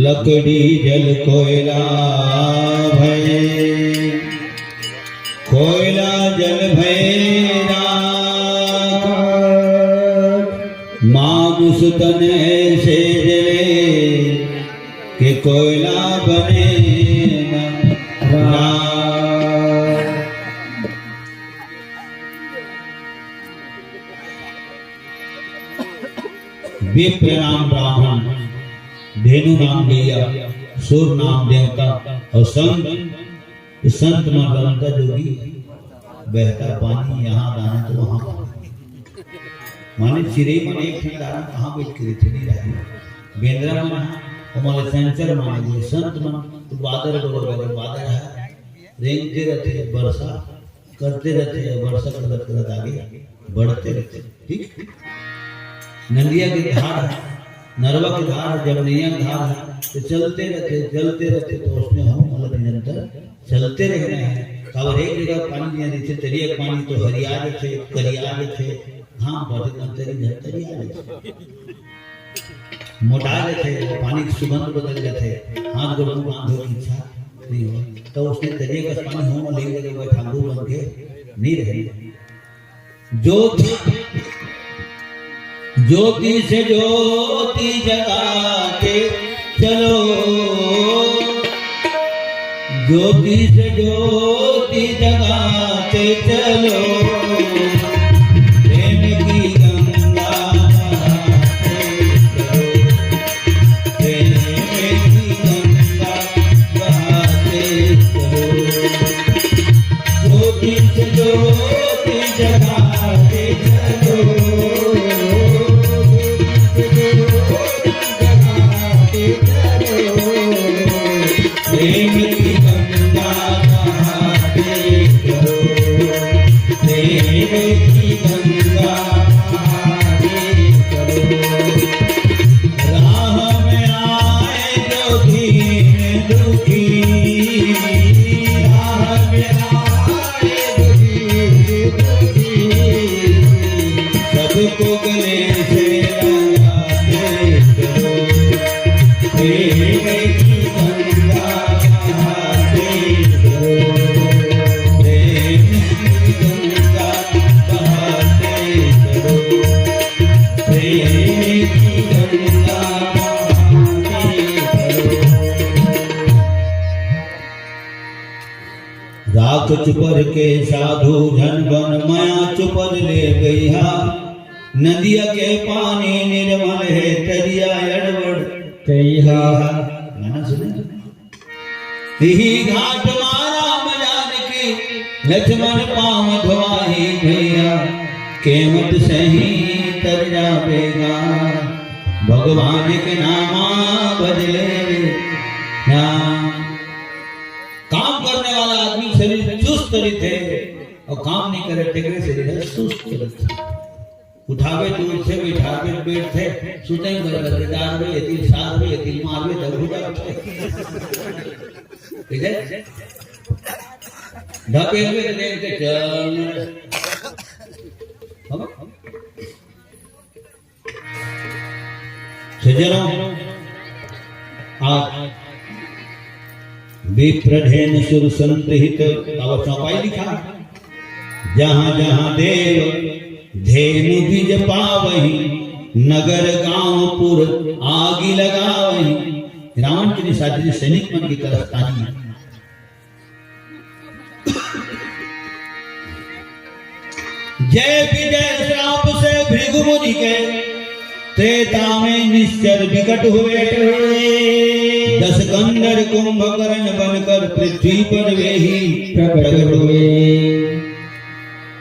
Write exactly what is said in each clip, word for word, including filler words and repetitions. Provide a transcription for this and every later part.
लकड़ी जल कोयला भय, कोयला जल भय राख। मानुष तन ऐसे जले, कि कोयला बने न राख। विप्र नाम ब्राह्मण, धेनु नाम गैया, सुर नाम देवता अउ संत, संत मन रमता जोगी, बहता पानी यहाँ दाना तो वहाँ पानी। माने चिरई मन एक ठन दाना कहाँ बैठ के रहिथे, नहीं रहे। बेंदरा मन ह, ओमन ल चंचल माने गे। संत मन तो बादर बरोबर, बादर ह, रेंगते रहिथे, बरसा करते रहिथे, बरसा करत करत आगे बढ़ते रहिथे। ठीक, नदिया के धार ह, नरवा के धार ह, जब नैया के धार ह, तो चलते रहिथे, चलते रहिथे, तो उसमें हम मतलब निरंतर चलते रहना है। काबर एक जगह पानी नहीं रहिथे, तरिया के पानी तो हरिया जथे, करिया जथे, घाम पड़थे, तरी झन तरिया जथे, मोटा जथे, पानी के सुगंध बदल जथे, हाथ गोड़ मुंह बांधे की इच्छा नहीं हो, तो उसने तरिया का पानी हो ले जगह बैठा बन के नहीं रहे। ज्योति, ज्योति से ज्योति जगाते चलो, ज्योति से ज्योति जगाते चलो, प्रेम की गंगा बहाते चलो, प्रेम की गंगा बहाते चलो। ज्योति से ज्योति जगाते चलो, ज्योति से ज्योति जगाते चलो, प्रेम की गंगा बहाते चलो, प्रेम की गंगा बहाते चलो। राह में आए जो दीन दुखी, राह में आए जो दीन दुखी, सबको गले से लगाते चलो, प्रेम की गंगा बहाते चलो, प्रेम की गंगा बहाते चलो। प्रेम की गंगा बहाते चलो। राख चुपर के साधु झन बन, मया चुपर ले गइहा। नदिया के पानी निर्मल हे, तरिया अड़बड़ कइहा। गाना सुने? इही घाट मा राम जानकी, लक्ष्मण पाँव धोआही भैया, केवट सही तर जाबे गा, भगवान के नामा बदले ना। काम करने वाला आदमी शरीर चुस्त रहिथे अउ काम नहीं करे तेकरे शरीर सुस्त रहिथे। उठाबे तो उठथे, बैठाबे तो बैठथे, सुतई बर लगे, डारबे, एती सारबे, एती मारबे, तब उठा उठे। ठीक है? ढकेलबे तो देख के चल। हम? सज्जनों, आज विप्र धेनु सुर संत हित अवश्य पाई लिखा। जहाँ जहाँ देव धेनु द्विज पावहीं, नगर गाँव पुर आगि लगावहीं। रावण के निशाचरी सैनिक मन के करस्तानी। जय विजय श्राप से भृगु मुनि के, त्रेता में निश्चर विकट हुए। दस कंधर कुंभकर्ण बनकर पृथ्वी पर वे ही प्रकट हुए।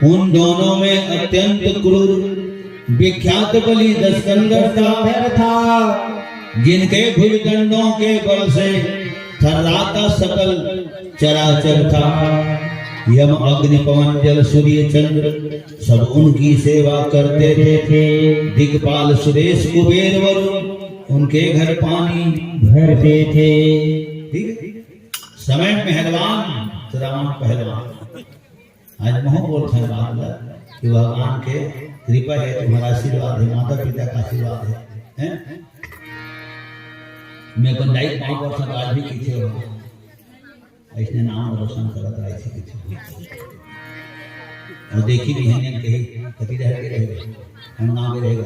उन दोनों में अत्यंत क्रूर विख्यात बलि दस कंधर था, जिनके भुजदंडों के बल से थर्राता सकल चराचर था। यम, अग्नि, पवन, जल, सूर्य, चंद्र सब उनकी सेवा करते थे। दिक्पाल, सुरेश, कुबेर, वरुण उनके घर पानी भरते थे। ठीक है? समय पहलवान तो रावण पहलवान। आज महूँ बोलथंव बात ला कि भगवान के कृपा हे, तुम्हर आशीर्वाद हे, माता पिता के आशीर्वाद हे, हैं? मैं अपन दाई के पाँव परसंव आज भी कहिथे हो, अइसने नाम रोशन करत रहिथे कहिथे। अउ देखही बिहनिया कही, "कति डहर के रहे गा, हम गाँव के रहे गा।"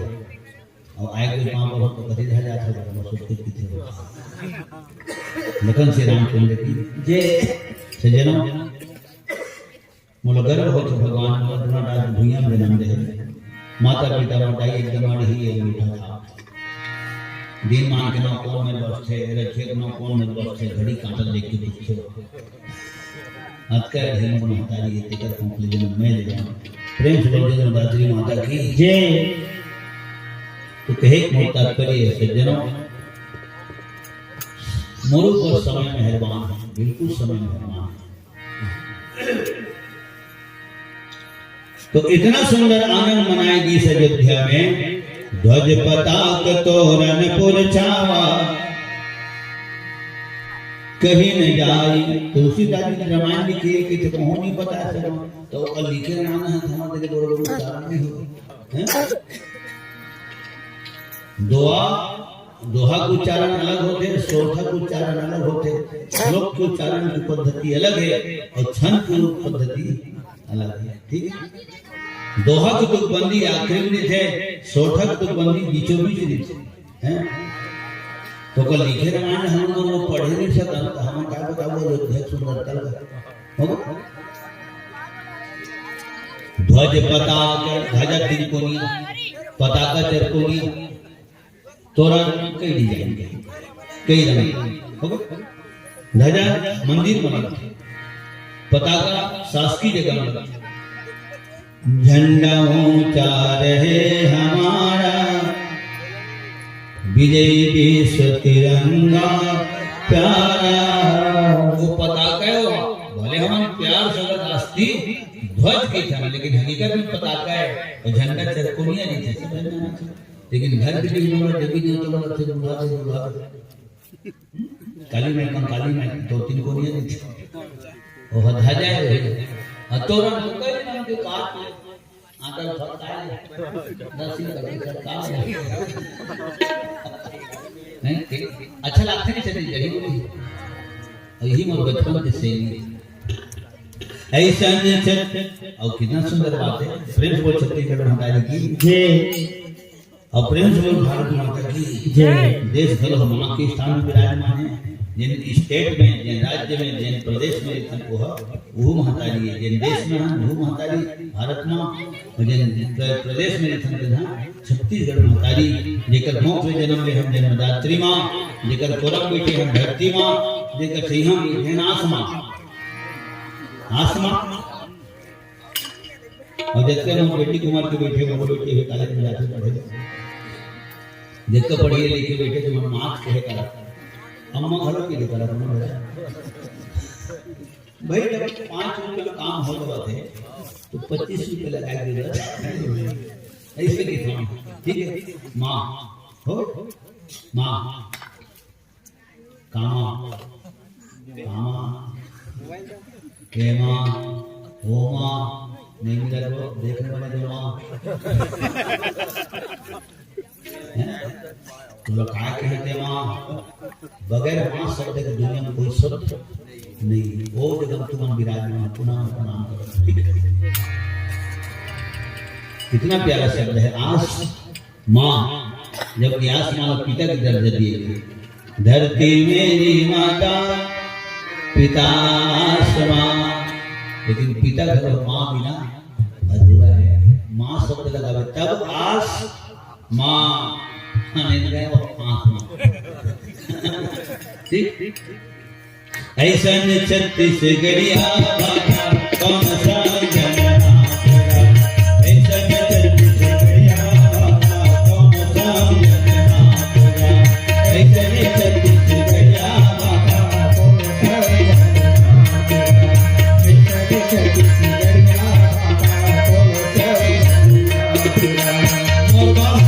अउ आए के पाँव परसंव तो कति डहर जात हो, बस ओतके कहिथे हो। लखन श्री रामचंद्र की जय। सज्जनों, मोला गर्व होथे भगवान मोला दुनो राज भुइयां में जन्म दे। माता पिता मोर दाई एकदम अड़ही अंगूठा छाप। दिनमान के नौ कोन में बसथे, रखिया के नौ कोन में बसथे, घड़ी कांटा देख के पूछथे। अतका अड़ही मोर महतारी हे, तेकर कोख ले जन्म मैं ले जाऊं। प्रेम से बोल दे नवरात्रि माता की जय। तो कहे के मोर तात्पर्य हे सज्जनों, मोर ऊपर समय मेहरबान हे, बिल्कुल समय मेहरबान हे। तो इतना सुंदर आनंद मनाए गीस अयोध्या में, ध्वज पताक तोरण पुर छावा। कहीं न जाई, तुलसीदास जी ने रामायण लिखे कि तो कहूँ नहीं बता सको, तो वो लिखे रामायण है, हमारे बड़े बड़े उच्चारण नहीं हो, हैं? दोहा, दोहा के उच्चारण अलग होथे, सोरठा के उच्चारण अलग होथे, श्लोक के उच्चारण की पद्धति अलग हे अउ छंद के पद्धति अलग हे। ठीक हे, दोहा के तुकबंदी आखिरी में रहिथे, सोरठा के तुकबंदी बीचों बीच रहिथे, हैं? तो कल लिखे रामायण हम लोग पढ़े नहीं सकन, तो हम का बताओ अयोध्या के सुंदरता का? हो? ध्वज पताक, ध्वजा तिरकोनिया, पताका चरकोनिया, तोरण कई design के, कई रंग के। हो? ध्वजा मंदिर में लगथे, पताका शासकीय जगह में लगथे। झंडा ऊंचा रहे हमारा, विजय विश्व तिरंगा प्यारा। वो पताका हे, वो भले हमन प्यार से ओला राष्ट्रीय ध्वज कहिथन, लेकिन हकीकत में पताका हे, वो झंडा चरकोनिया रहिथे, समझ में आना चाहिए। लेकिन घर के लिए लोग देवी देवता लोग रखते, बुढ़ा दे, बुढ़ा दे। काली माई, कंकाली माई, दो तीन कोनिया रहिथे। वो ध्वजा हे, हाँ, तोरण तो कई नाम के काट ले। आटा उठा काट ले। नरसिंह का बेटा काट ले। नहीं, अच्छा लगथे नहीं, चलिए, यही बोली। अउ यही मोर बचपन के सैली। अइसन छत-, अउ कितना सुंदर बात हे। प्रेम से बोल छत्तीसगढ़ महाराज की जय। अउ प्रेम से बोल भारत माता की जय। देश घलो माँ के स्थान में विराजमान हे। जेन state में, जेन राज्य में, जेन प्रदेश में रहिथन, वो ह, वो महतारी हे। जेन देश में हम, वो महतारी भारत माँ, अउ जेन प्र-, प्रदेश में रहिथन, तेन ह छत्तीसगढ़ महतारी, जेकर कोख ले जन्म ले हम जन्मदात्री माँ, जेकर कोरा में बइठे हम धरती माँ, जेकर छइहां में बइठे हम आसमां। आसमां। अउ जतका मोर बेटी के उमर के बइठे, मोर बेटी हे college में जाथे पढ़े। जतका पढ़े लिखे बइठे, तो मन मात कहे करा। अम्मा घलो के करा, कोनो बेटा। भाई, जब पाँच रुपये का काम हो जावत हे, तो पच्चीस रुपये लगा के दे दे। अइसे नहीं काम, ठीक हे? माँ, हो? माँ, कामा, कामा, केमा, ओमा, नहीं मिला तो देखने वाले जो माँ। हैं? तोला काय कहे ते माँ? बगैर माँ शब्द के दुनिया में कोई शब्द नहीं। वो जगह तुमन विराजमान, पुनः प्रणाम करो। ठीक है? कितना प्यारा शब्द है आस माँ, जबकि आस माँ ला पिता के दर्जा दिए गए। धरती मेरी माता, पिता आसमां, लेकिन पिता घलो माँ बिना अधूरा हे। माँ शब्द लगावे तब आस माँ, हाँ, नहीं लगाए वो आस माँ। ठीक? अइसन छत्तीसगढ़िया भाखा कौन सा जनना होगा? अइसन छत्तीसगढ़िया भाखा कौन सा जनना होगा? अइसन छत्तीसगढ़िया भाखा कौन सा जनना होगा? अइसन छत्तीसगढ़िया भाखा कौन सा जनना होगा? मोर बा-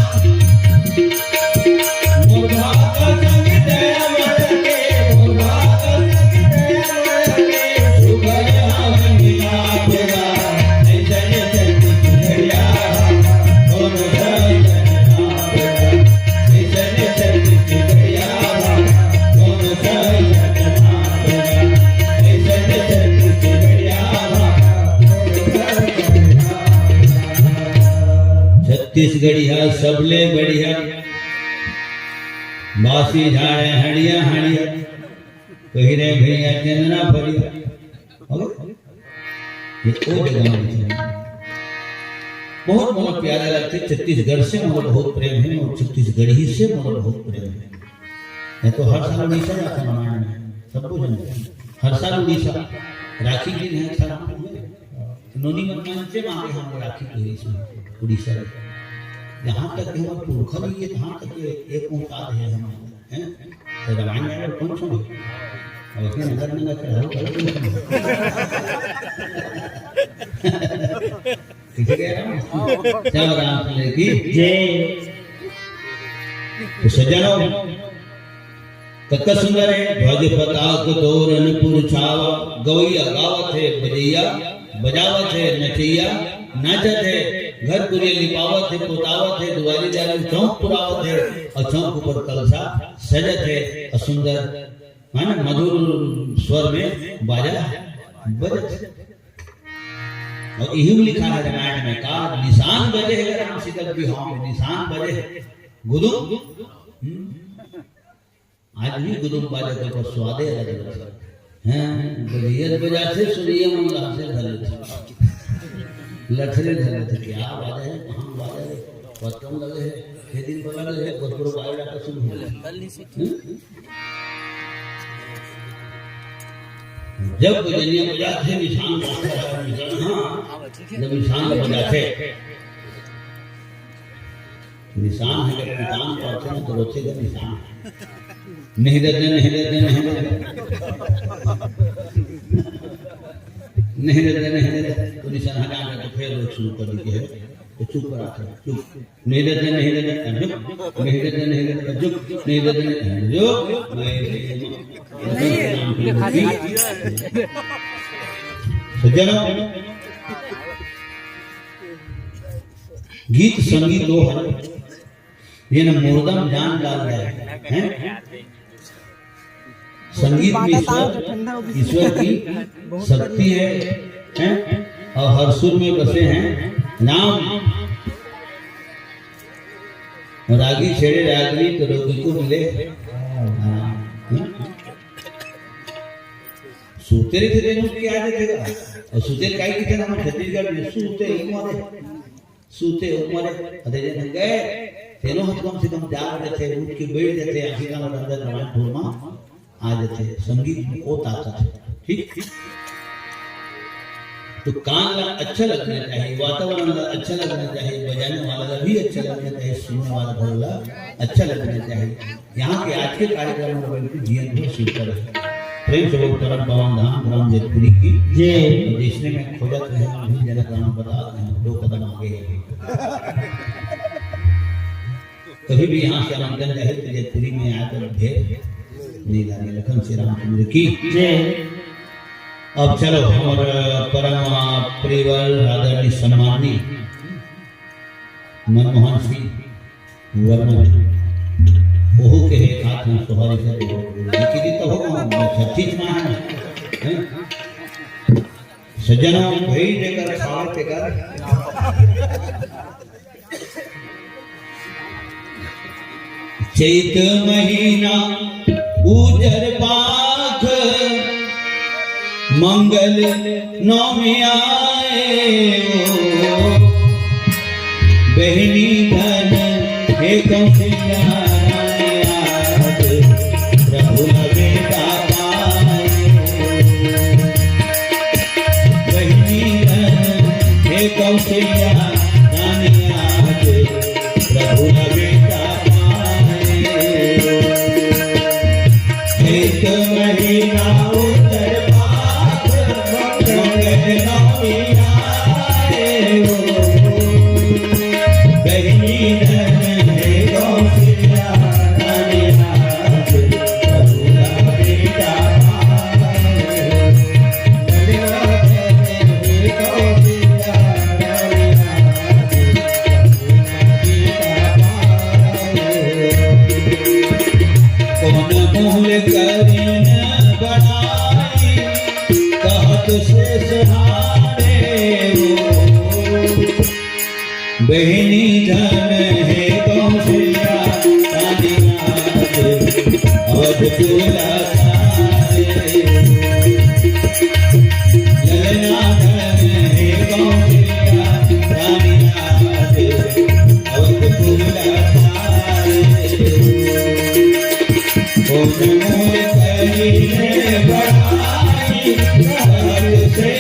छत्तीसगढ़िया सबले बढ़िया, बासी झाड़े हड़िया हड़िया, कही रे भैया चंदना फरिया। अरे, ये ओ जगह में चले। बहुत मोला प्यारा लगथे, छत्तीसगढ़ से मोला बहुत प्रेम हे और छत्तीसगढ़ी से मोला बहुत प्रेम हे। मैं तो हर साल उड़ीसा जाता हूँ मनाने में, सबको जानते हैं। हर साल उड़ीसा, राखी के दिन है, अच्छा नाम है। नोनी मन मन से मांगे हम राखी के लिए इसमें, उड़ीसा में। यहाँ तक कि हमारे पुरखा नहीं है, यहाँ तक कि एक औकात है हमारे, हैं? तो रामायण में कौन सुने? और उसमें नगर में नगर हो, ठीक है ना? क्या राम की जय। तो सज्जनों, कतका सुंदर हे। ध्वज पताक तोरण पुरछावा, गवैया गावत हे बजैया, बजावत हे नचैया, नाचत हे घर कुरिया, लिपावत हे पोतावत हे दुआरी दारी, चौक पुरावत हे और चौक ऊपर कलसा सजत हे और सुंदर, है ना, मधुर स्वर में बाजा बजत हे। और इही में लिखा हे रामायण में का, निसान बजे हे राम सीता के बिहाव में, निसान बजे हे। गुदुम, हम्म। आज भी गुदुम बाजा के ऊपर स्वादे अलग अलग हे। हैं, बजैया बजाथे, सुरैया मन लहसे धर लेथे। लथरे धर लेथे, क्या बाजा हे, कहाँ बाजा हे, पत्तम लगे हे, खेदिन पर लगे हे, गोरपुर बाजा जाकर शुरू हो गया। हम्म? जब बजैया बजाथे, निसान बजाथे, हाँ, जब निसान बजाथे, निसान हे, जब निशान पड़थे ना, तो रोथे का निशान। नहीं रहते, नहीं रहते, नहीं रहते। नहीं रहते, नहीं रहते। तो निशान हटा के तो फिर लोग शुरू कर देते हैं। तो चुप रहा, चुप। नहीं रहते, नहीं रहते, चुप। नहीं रहते, नहीं रहते, चुप। नहीं रहते, नहीं रहते, चुप। मैं सज्जनों, गीत संगीत दो है। ये न मुर्दा में जान डाल रहे हैं। संगीत में ईश्वर, ईश्वर की शक्ति है, हैं? और हर सुर में बसे हैं राम। रागी छेड़े रागनी तो रोगी को मिले। हाँ। सूते रहिथे तेनो के आ जाथे। और सूते काई किथे ना, छत्तीसगढ़ में सूते ही मारे। सूते उमर अदे जन गए, तेनो ह कम से कम जाग देथे, उठ के बैठ देथे, आखिर का अंदर रामायण ठोर मा आ जाथे। संगीत में वो ताकत है। ठीक? तो कान ला अच्छा लगना चाहिए, वातावरण ला अच्छा लगना चाहिए, बजाने वाला ला भी अच्छा लगना चाहिए, सुनने वाला ला अच्छा लगना चाहिए। यहाँ के आज के कार्यक्रम में बिल्कुल जीवन को शुरू करे। प्रेम से बोल परम पावन धाम ग्राम जैतपुरी की जय। और जिसने मैं खोजत रहे हैं, हम जनक राम बता रहे हैं, दो कदम आगे है। कभी भी यहाँ से आमंत्रण रहे तो जैतपुरी में आकर भेद नहीं लागे। लखन श्री रामचंद्र की जय। अब चलो, हमारा परम प्रियवर आदरणीय सम्माननीय मनमोहन सिंह वर्मा जी, ओहू के एक हाथ में सोहर से देखी दी तो हो, छत्तीस माह है, हैं? सज्जनों, भाई जेकर खावे तेकर। चैत महीना उजर पाख मंगल नवमी आए ओ, बहिनी धन हे कौशल्या आज प्रभु लगे पाए। बहिनी धन हे कौशल्या आज प्रभु लगे पाए। एक महीना उतर पास मंगल नवमी आए हो। बहिनी धन हे कौशल्या बहिनी धन हे कौशल्या रानी आज अवध कुल धारे। ललना धन हे कौशल्या रानी आज अवध कुल धारे। कौन मोर करी है बड़ाई, कहत से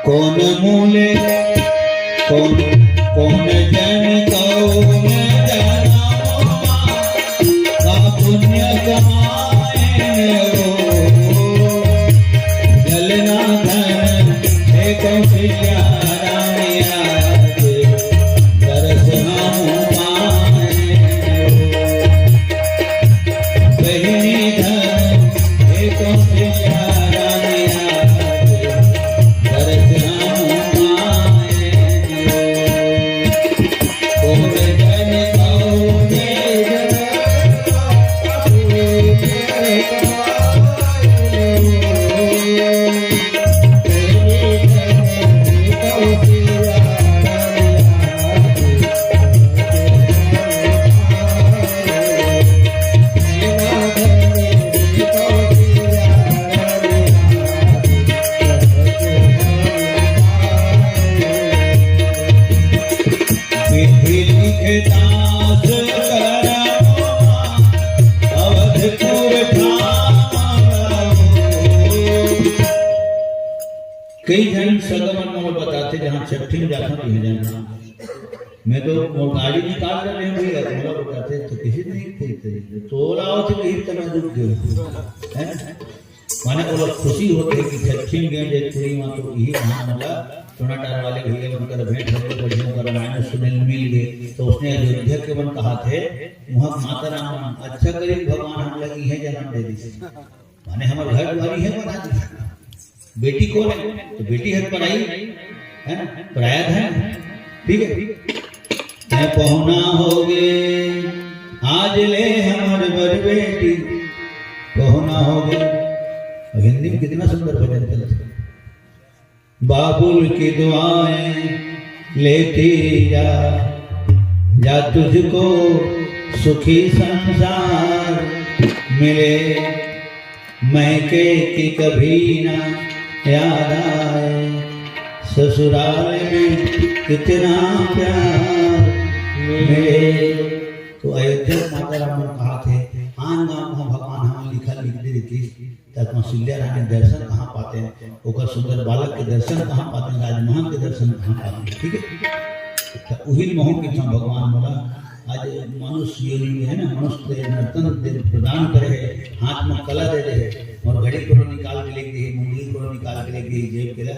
कौन मूले कौन कौन जन कौन जनम का पुण्य कमाए हो। ललना धन हे कौशल्या रानी आज दरस हम पाए हो। बहिनी धन हे कौशल्या रानी आज दरस हम पाए हो। विधि लिखे दास करम अवधपुर ठाम। कई झन सगा मन मोला बताथे, जहाँ छट्ठी में जाथन, तिहाँ जाना। मैं तो मोर गाड़ी निकाल रहे हैं भैया, मोला बताथे, तो किसी नहीं थे, थे, तो ओला आवत कही, तो मैं रुक गया। हैं? माने ओला खुशी होथे कि छट्ठी में गए जे कुड़ी मा, तो इही बहाना मोला टोना टार वाले भैया मन कर भेंट होगे, बढ़िया कर रामायण सुने ल मिल गे। तो उसने अयोध्या के मन कहाथे, वहाँ माता राम अच्छा करी भगवान हमला इहे जन्म दे दिस। माने हमर घर दुआरी है बना दिस। बेटी कौन है? तो बेटी है पराई, है ना? पराया धन, ठीक है? तैं पहुना होगे, आज ले हमर बर बेटी पहुना होगे। और हिंदी में कितना सुंदर भजन चलता है। बाबुल की दुआएं लेती जा, जा तुझको सुखी संसार मिले। मैके की कभी ना याद आए, ससुराल में कितना प्यार मिले। तो अयोध्या माता राम मन कहाथे, आन गाँव में भगवान हमन लिखा लिख दे देती, त कौशल्या रानी दर्शन कहाँ पाते, ओकर सुंदर बालक के दर्शन कहाँ पाते, राजमहल के दर्शन कहाँ पाते, ठीक है? तो उही महू के भगवान मोला आज मनुष्य योनि में, है ना, मनुष्य नर्तन दे प्रदान करे है, हाथ में कला दे दे है, और घड़ी कोनो निकाल के लेके है, मुंगरी कोनो निकाल के लेके है, जेब के ला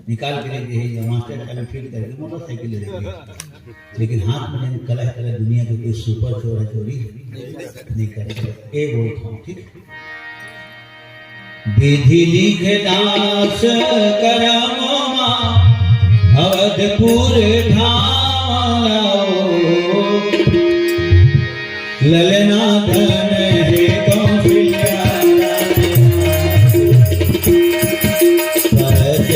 निकाल के लेके है, या मास्टर का भी फिट करके मोटरसाइकिल ले लेके है। लेकिन हाथ में नहीं कला है, कला दुनिया के कोई सुपर चोर है, चोरी नहीं कर सकता। ये बोलता हूँ, ठीक है? विधि लिखे दास करम मा अवधपुर ठाम लाओ। ललना धन हे कौशल्या रानी, सहज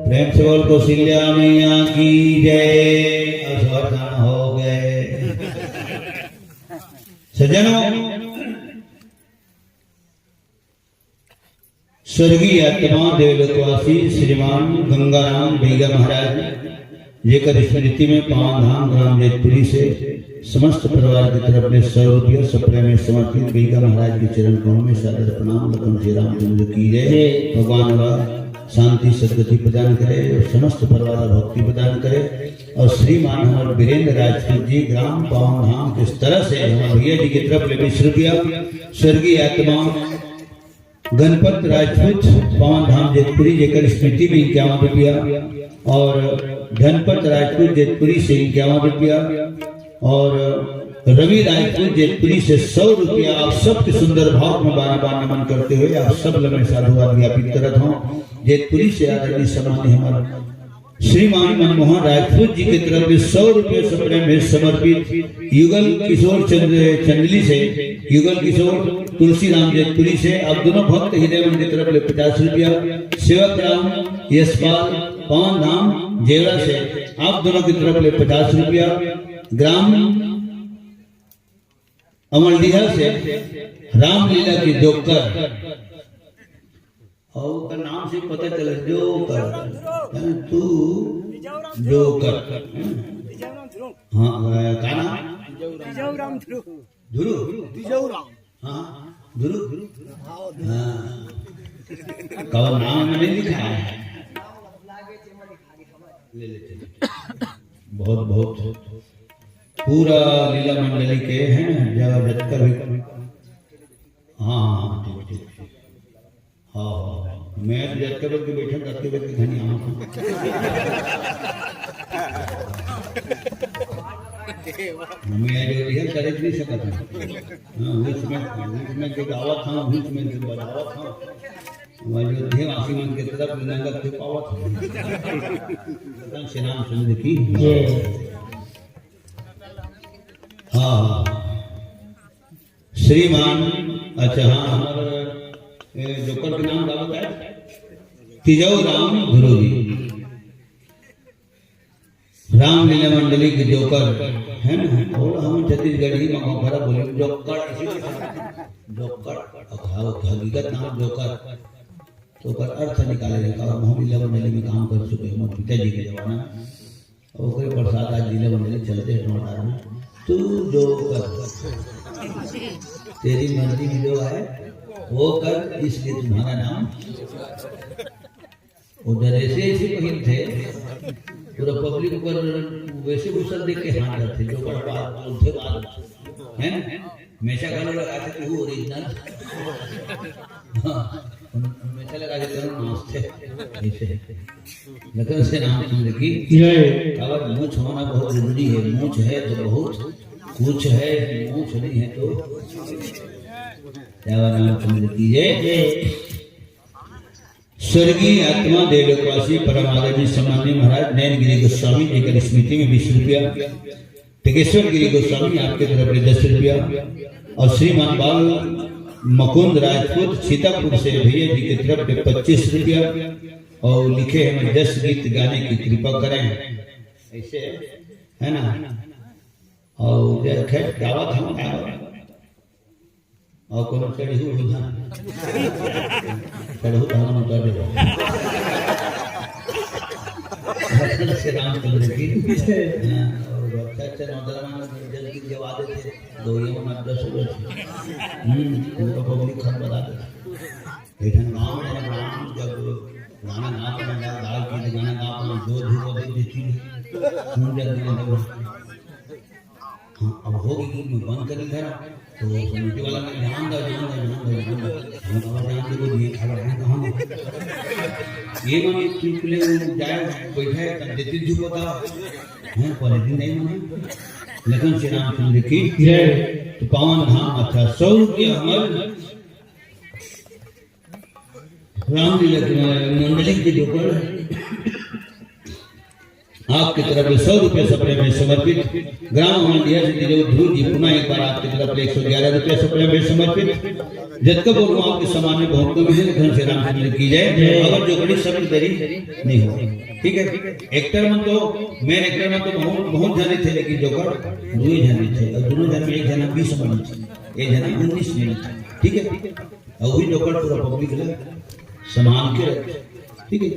प्रेम से बोल कौशल्या मैया की जय। और सवार खाना हो गए। सज्जनों, स्वर्गीय आत्मा देवलोकवासी श्रीमान गंगाराम बैगा महाराज, जेकर स्मृति में पावन धाम ग्राम जैतपुरी से समस्त परिवार की तरफ में सौ रुपया सप्रेम में समर्पित। बैगा महाराज के चरण कमल में सादर प्रणाम। लखन श्री रामचंद्र की जय। भगवान बा शांति सद्गति प्रदान करे और समस्त परिवार ला भक्ति प्रदान करे। और श्रीमान हमारे वीरेंद्र राजपूत जी ग्राम पावन धाम, किस तरह से हमारे भैया जी की तरफ ले बीस रुपया, स्वर्गीय आत्मा गणपत राजपूत पावन धाम जैतपुरी, जेकर स्मृति में इक्यावन रुपया, और धनपत राजपूत जैतपुरी से इक्यावन रुपया, और रवि राजपूत जैतपुरी से सौ रुपया। आप सबके सुंदर भाव में बार बार नमन करते हुए आप सब लगे साधुवाद ज्ञापित करत हूँ। जैतपुरी से आदरणीय सम्मान्य हमारे श्रीमान मनमोहन राजपूत जी की तरफ से सौ रुपये सप्रेम में समर्पित। युगल किशोर चंद्र चंदली से, युगल किशोर तुलसीराम जैतपुरी से, आप दोनों भक्त हृदय मन की तरफ ले पचास रुपया, सेवक राम यशपाल पावन धाम जेवरा से, आप दोनों की तरफ ले पचास रुपया, ग्राम अमलडीहा से रामलीला की जोकर, और ओकर नाम से पता चले जोकर, हैं, तू जोकर, हैं? हाँ, अ, का नाम? ध्रुव। ध्रुव? हाँ, ध्रुव। हाँ। कौन नाम में नहीं लिखा है? ले ले, चलो। बहुत, बहुत। पूरा लीला मंडली के हैं, जब जब कर भी। हाँ, हाँ, हाँ, ठीक, ठीक, ठीक। हाँ, हाँ, हाँ। मैं तो जब कर भी बैठा करते हुए धनी आऊँ। मैं जो है, करे नहीं सकता। हाँ, बीच में, बीच में जो गावा था, बीच में जो बजावा था, वह जो थे, आशीर्वाद की तरफ नंगा के पावा था। श्री रामचंद्र की। हाँ, हाँ। श्रीमान, अच्छा, हाँ, हमारे, ए, जोकर के नाम का बताया? तिजऊ राम ध्रुव जी। रामलीला मंडली के जोकर, है ना? और हम छत्तीसगढ़ी में घोखरा बोले, जोकर, इसी के साथ। जोकर, अब हाँ, हकीकत नाम जोकर। तो ओकर अर्थ निकाले रहे, काबर महूं लीला मंडली में काम कर चुके हैं, मोर पिताजी के जमाना में। ओकरे प्रसाद आज लीला मंडली चलते हैं टमाटर में। तू जो कर, तेरी मर्जी में जो है वो कर, इसलिए तुम्हारा नाम। वो ड्रेसे ऐसे पहिरथे, पूरा पब्लिक ऊपर वैसे घुसल देख के हाथ रखते, जो बड़ा बात बोलते बात, है ना? हमेशा गाना लगाते कि वो ओरिजिनल। हाँ, हमेशा लगा देते हैं, नाचते ऐसे। लखन श्री रामचंद्र की जय। काबर मूछ होना बहुत जरूरी है, मूछ है तो बहुत कुछ है, मूछ नहीं है तो। क्या रामचंद्र की जय। स्वर्गीय आत्मा देवलोकवासी परम आदरणीय सम्माननीय महाराज नयनगिरी गोस्वामी जी की स्मृति में बीस रुपया, टिकेश्वर गिरी गोस्वामी आपके तरफ से दस रुपया और श्रीमान बाल मुकुंद राजपूत सीतापुर से भैया जी की तरफ से पच्चीस रुपया और लिखे हैं, "मैं जस गीत गाने की कृपा करें।" ऐसे है ना? और जय खैर गावत हम गावत। और कोनो चढ़ू हो ना? चढ़ू तो हम उतर देबो। श्री रामचंद्र की। हाँ, और अच्छा अच्छा नौजवान जल्दी जवा देते, दो ये मन दस हो जाते। हम्म, उनको पब्लिक खत बता देते। एक ठन गाँव में राम जब गाना गाता है, दाल की गाना गाता है, जो भी वो देख देखी, सुन जाते हैं लोग। हाँ, अब हो गई, मैं बंद कर दी था, तो समिति वाला ने ध्यान दो, ध्यान दो, ध्यान दो, ध्यान दो। हम अब ध्यान दे, वो ये खबर है कहाँ? ये मन चुटकुले जाए, बैठे, तब देती झूठ बताओ। हैं, पहले दिन नहीं माने। लखन श्री रामचंद्र की जय। तो पावन धाम अच्छा सौ रुपया हमर रामलीला की मंडली की जो कर आपकी तरफ से सौ रुपये सपने में समर्पित। ग्राम हमारे दिया से गिरे ध्रुव जी, पुनः एक बार आपकी तरफ से एक सौ ग्यारह रुपये सपने में समर्पित। जतका बोलूं आपके सामने बहुत कम है, धन से रामचंद्र की जय। अगर जो बड़ी शब्द देरी नहीं हो, ठीक है? एक्टर मन तो, मेन एक्टर मन तो बहुत, बहुत जने थे, लेकिन जोकर दुई जने थे और दोनों जन में एक जना बीस मन थे, एक जना उन्नीस मन थे, ठीक है? और वही जोकर पूरा पब्लिक ला सम्मान के रखे, ठीक है?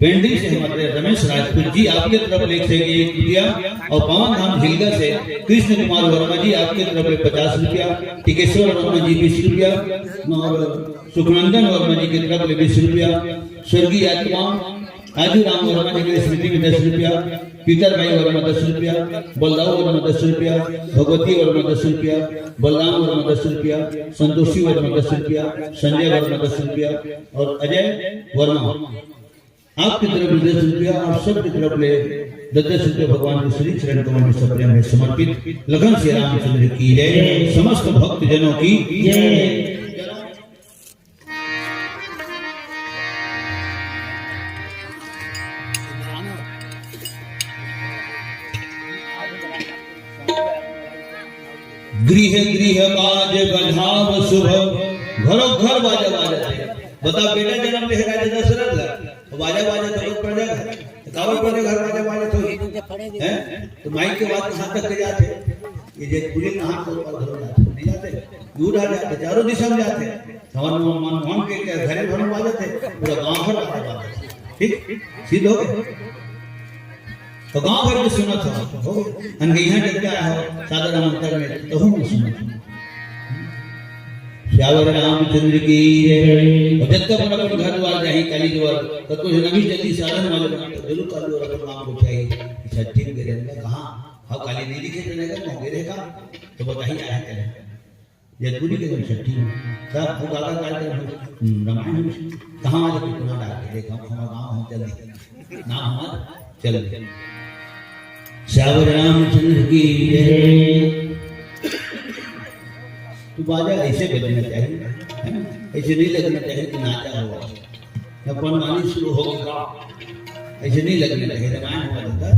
पेंडी से हमारे रमेश राजपूत जी आपके तरफ ले से एक रुपया और पावन धाम झिलगा से कृष्ण कुमार वर्मा जी आपके तरफ ले पचास रुपया, टिकेश्वर वर्मा जी बीस रुपया और सुखनंदन वर्मा जी की तरफ ले बीस रुपया, स्वर्गीय आत्मा आजू राम वर्मा जी की स्मृति में दस रुपया, पीतर भाई वर्मा दस रुपया, बलदाऊ वर्मा दस रुपया, भगवती वर्मा दस रुपया, बलराम वर्मा दस रुपया, संतोषी वर्मा दस रुपया, संजय वर्मा दस रुपया और अजय वर्मा आपकी तरफ से दस रुपया और सबकी तरफ ले दस दस रुपया भगवान के श्री चरण कमल में सप्रेम है समर्पित। लखन श्री रामचंद्र की जय। समस्त भक्त जनों की जय। गृह गृह बाज बजाव शुभ, घरो घर बाजा बाजत हे। बता, बेटा जन्म ले हे राजा दशरथ ला, तो बाजा बाजत हे, तो प्रजा घर, तो काबर प्रजा घर बाजा बाजत होही? हैं? तो माइक के बात कहाँ तक ले जात हे? ये जे पूरे कहाँ तक ऊपर घरो जात हे, नहीं जात हे? दूर आ जात हे, चारों दिशा में जात हे। हमारे मन, मन, मन के, के घरे भर में बाजत हे, पूरा गांव भर बाजा बाजत हे। ठीक? सिद्ध हो गए? तो गांव भर में सुनत हो, हो गए। अन यहाँ जब क्या हो, साधारण अंतर में, तो हम सुनत हो। सियावर रामचंद्र की जय। और जब तक अपन, अपन घर द्वार जाही, काली द्वार, तो कुछ नवी जल्दी साधन वाले बन, तो जरूर काली द्वार अपन नाम को चाहिए। छठी में गिरे, मैं कहाँ? हाँ, काली नहीं दिखे तो नहीं कर, मैं गिरे का? तो बताइए, आया करें। जयपुरी के जन छठी में। तब वो गागा कार्यक्रम हो, हम्म, रामायण हो। कहाँ वाले को कहाँ डाल के देखा, हमारा गाँव हम चल दिए। नाम हमारा चल दिए। सियावर रामचंद्र की जय। तो बाजा ऐसे बजना चाहिए, है ना? ऐसे नहीं लगना चाहिए कि नाचा हुआ। या बनवानी शुरू हो गया, ऐसे नहीं लगना चाहिए। रामायण हुआ था,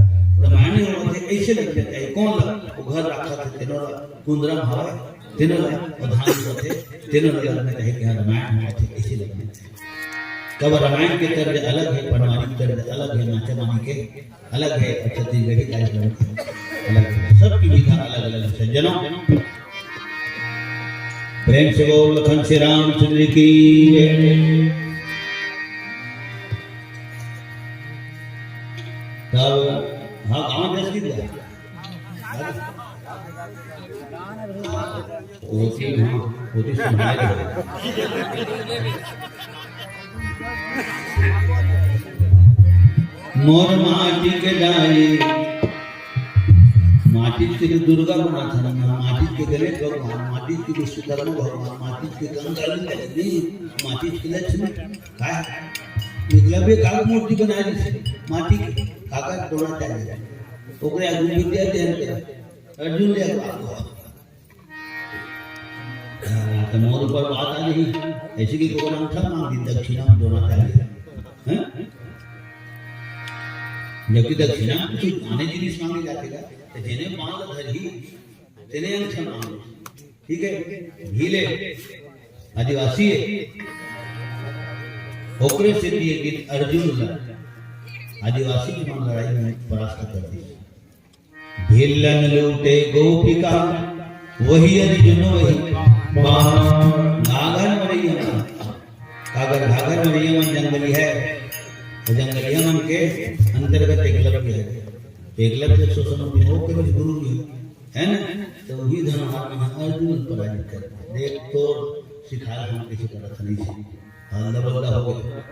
रामायण नहीं हुआ था, ऐसे लगना चाहिए। कौन लग, वो घर रखा था, तेनों लग, कुंदरा भाई, तेनों लग, प्रधान हुआ थे, तेनों लग लगना चाहिए कि हाँ, रामायण हुआ था, ऐसे लगना चाहिए। कब रामायण के तर्ज अलग है, बनवानी के तर्ज अलग है, नाचा मानी के अलग है, और छत्तीसगढ़ी कार्यक्रम अलग है, सबकी विधा अलग अलग है। सज्जनों, प्रेम से बोल लखन श्री रामचंद्र की जय। अब हाँ, गाँव जस की दिया। होती, हाँ, होती सुनाई दे। मोर माटी के दाई, माटी के तो दुर्गा बनाथन, माटी के गणेश भगवान, माटी के विश्वकर्मा भगवान, माटी के गंगा जी, माटी के लक्ष्मी। काय? एकलव्य काबर मूर्ति बनाय रिहिस हे? माटी के। काकर द्रोणाचार्य। ओकरे आगू विद्या अध्ययन करे। अर्जुन ले आगू। हाँ, त मोर ऊपर बात आ रही। ऐसे कि ओकर अंगठा मांग दिन दक्षिणा में द्रोणाचार्य। हैं? जबकि दक्षिणा में कुछ आने जिनिस मांगे जाथे का, त जेने मांग धरही, तेने अंगठा मांग। ठीक है, भील आदिवासी है, ओकरे से दिए कि अर्जुन ला आदिवासी के मन लड़ाई में परास्त कर दी। भीलन लूटे गोपिका, वही अर्जुन वही बाण। घाघर मरैया मन, काबर घाघर मरैया मन जंगली है, तो जंगलिया मन के अंतर्गत एकलव्य है। एकलव्य एक सौ सौ गुरु जी है ना, तो वही धन महात्मा अर्जुन पराजित कर देख तोर सिखाए हम किसी तरह से नहीं सीखे। हल्ला बल्ला हो गया।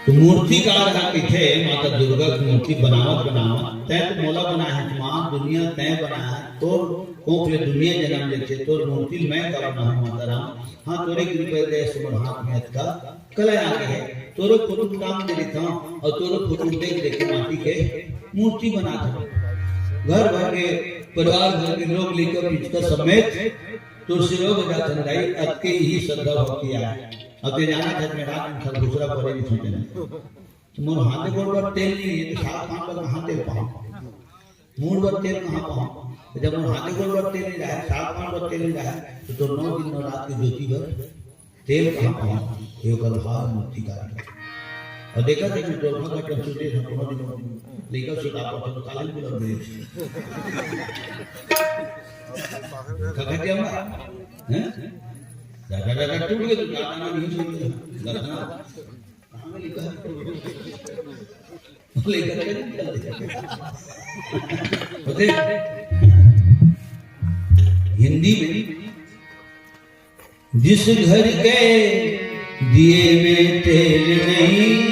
तो मूर्तिकार हा कथे, माता दुर्गा की मूर्ति बनावत बनावत, तैं तो मोला बनाए है माँ, दुनिया तैं बनाए है, तोर कोख ले दुनिया जन्म लेथे, तोर मूर्ति मैं का बनाऊँ माता राम। हाँ, तोरे कृपा दया से मोर हाथ में अतका कला आ गए है, तोरो फोटो टांग दे देता हूँ और तोरो फोटो देख देख के माटी के मूर्ति बना दो। घर भर के, परिवार भर के लोग लेकर पिचका समेत तोर सेवा बजाथन दाई, अतके ही श्रद्धा भक्ति आए। अब ते जाना था, मैं रात में खरगोसरा परे नहीं सोचे। तो मोर हाथे गोड़ बर तेल नहीं है, तो सात पाँच बर कहाँ तेल पाऊँ? मूड़ बर तेल कहाँ पाऊँ? तो जब मोर हाथे गोड़ बर तेल नहीं रहा, सात पाँच बर तेल नहीं रहा, तो, तो नौ दिन नौ रात की ज्योति बर तेल कहाँ पाऊँ? ये ओकर भाव मूर्तिकार। और देखा थे कि टोलखा का टंसू दे हम कोनो दिन लइका सुता पर तो काले बुला दे। खखा क्या हुआ? हैं? दादा, दादा टूट गए तो दादा ना नहीं सुन। कहाँ में लिखा है? बोले, "इधर क्या लिखा है?" बोले, हिंदी में, "जिस घर के दिए में तेल नहीं,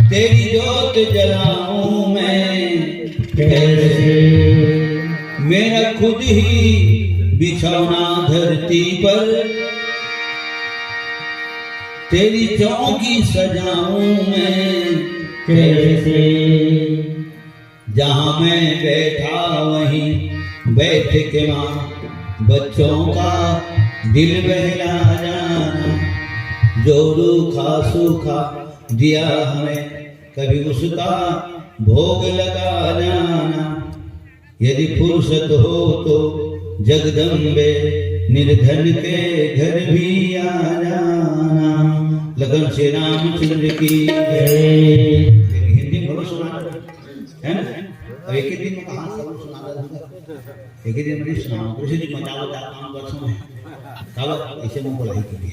तेरी जोत जलाऊं मैं कैसे? मेरा खुद ही बिछौना धरती पर, तेरी चौकी सजाऊं मैं कैसे? जहां मैं बैठा वहीं बैठ के माँ बच्चों का दिल बहला जाना, जो रूखा सूखा दिया हमें कभी उसका भोग लगा जाना। यदि फुर्सत हो तो जगदम्बे निर्धन के घर भी आ जाना।" लखन श्री रामचंद्र की जय। हिंदी में बोलो सुना, है ना? अब एक ही दिन में कहाँ सब सुना दूंगा? एक ही दिन में नहीं सुनाऊंगा। दूसरे दिन में जाओ, जाओ, काम कर समय। कब ऐसे मुंह बोला ही कभी।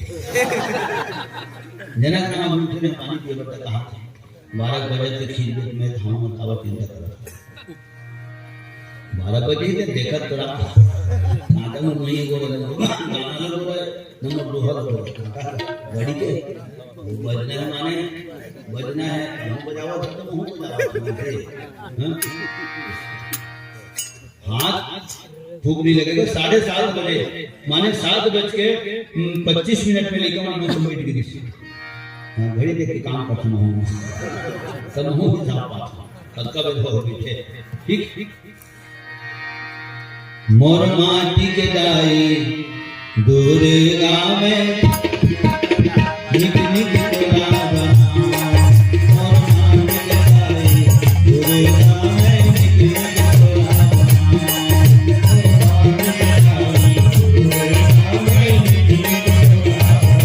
जनक नाम उठे ने पानी पिए बता कहा था। बारह बजे तक खींच दे, मैं खाऊंगा, काबर चिंता करत? बारह बजे ही तो देखत तो रहा। नाटक में नहीं बोले, गाना लग रहा है, नंबर दो हल हो रहा है। घड़ी के बजना है, माने बजना है, हम बजावा था तो हम बजावा था, हाँ? हाथ फूक नहीं लगेगा। साढ़े सात बजे, माने सात बज के, हम्म, पच्चीस मिनट में लेकर मैं बैठ गई। हाँ, घड़ी देख के काम करता हूँ। तब हूँ हिसाब पाता हूँ। कब कब हो पीछे। ठीक, ठीक। मोर माटी के दाई दुर्गा में निक निक तोला बना। मोर माटी के दाई दुर्गा में निक निक तोला बना।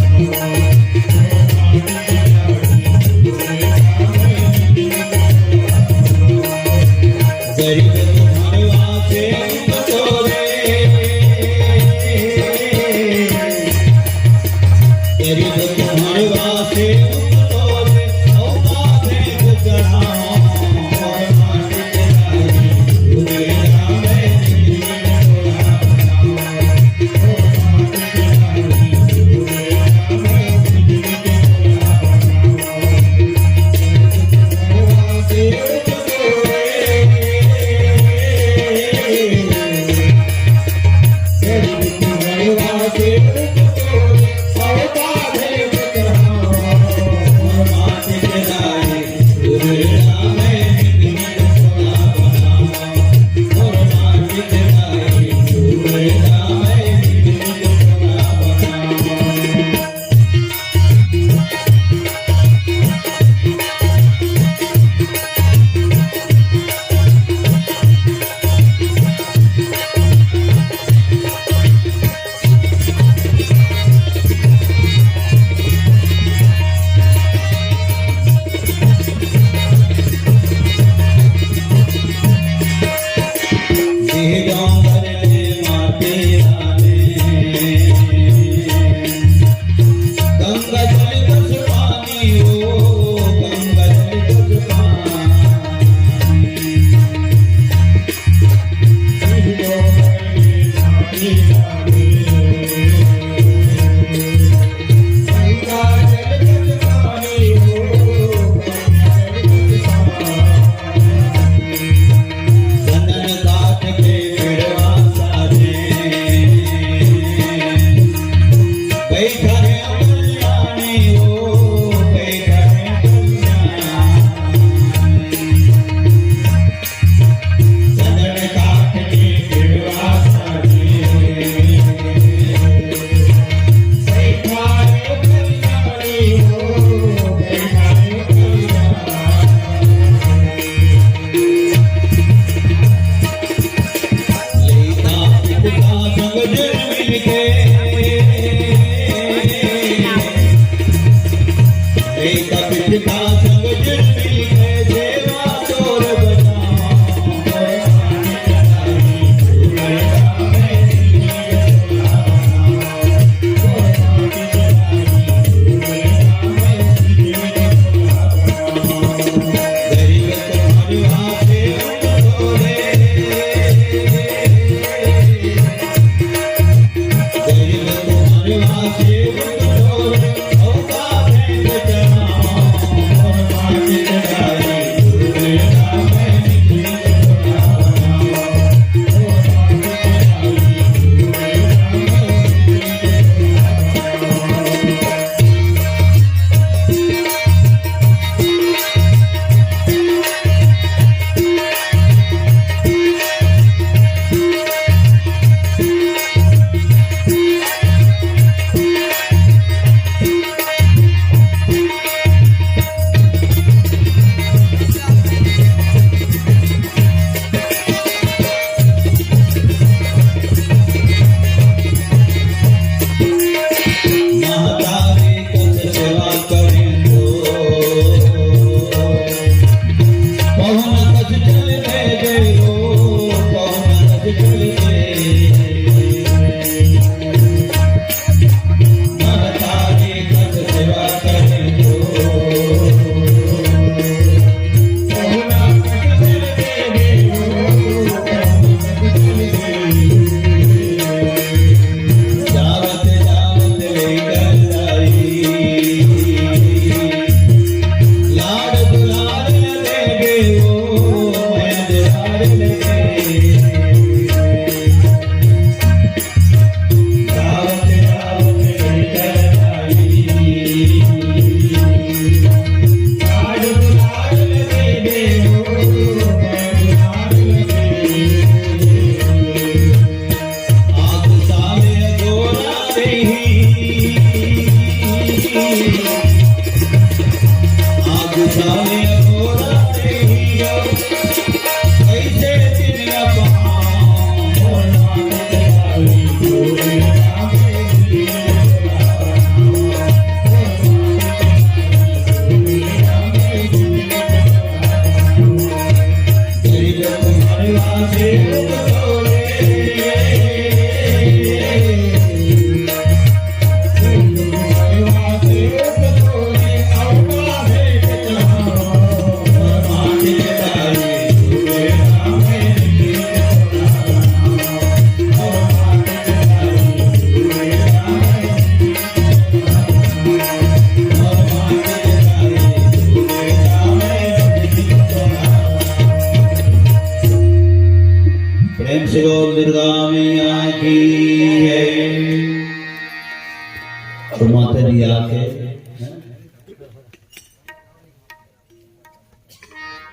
माता जी आके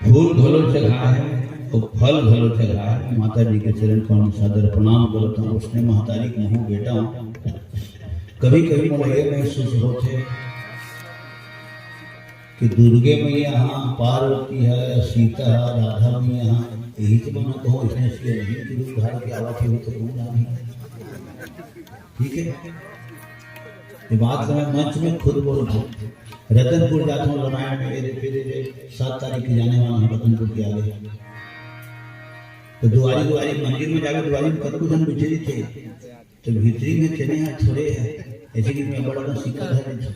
फूल घलो चढ़ाए हे अउ फल घलो चढ़ाए हे। माता जी के चरण कमल में सादर प्रणाम करत हंव। उसने महतारी के मुंह बेटा हूं। कभी कभी मोला ये महसूस होथे कि दुर्गे मैया हा, पार्वती हा, सीता हा, राधा मैया हा, यही तो मन कहो, इसने इसके नहीं कि रूप धार के आवत हे, तो कौन आ रही? ठीक है, ये बात मैं मंच में खुद बोल रहा हूँ। रतनपुर जाता हूँ, रामायण में ये देखिए, ये सात तारीख के जाने वाला हूँ रतनपुर के आगे। तो दुआरी दुआरी मंदिर में जाके दुआरी में कतको जन बैठे रहिथे, तो भीतरी में चने हा थोड़े हे, ऐसे कि मैं बड़ा बड़ा सिक्का धर लेता हूँ।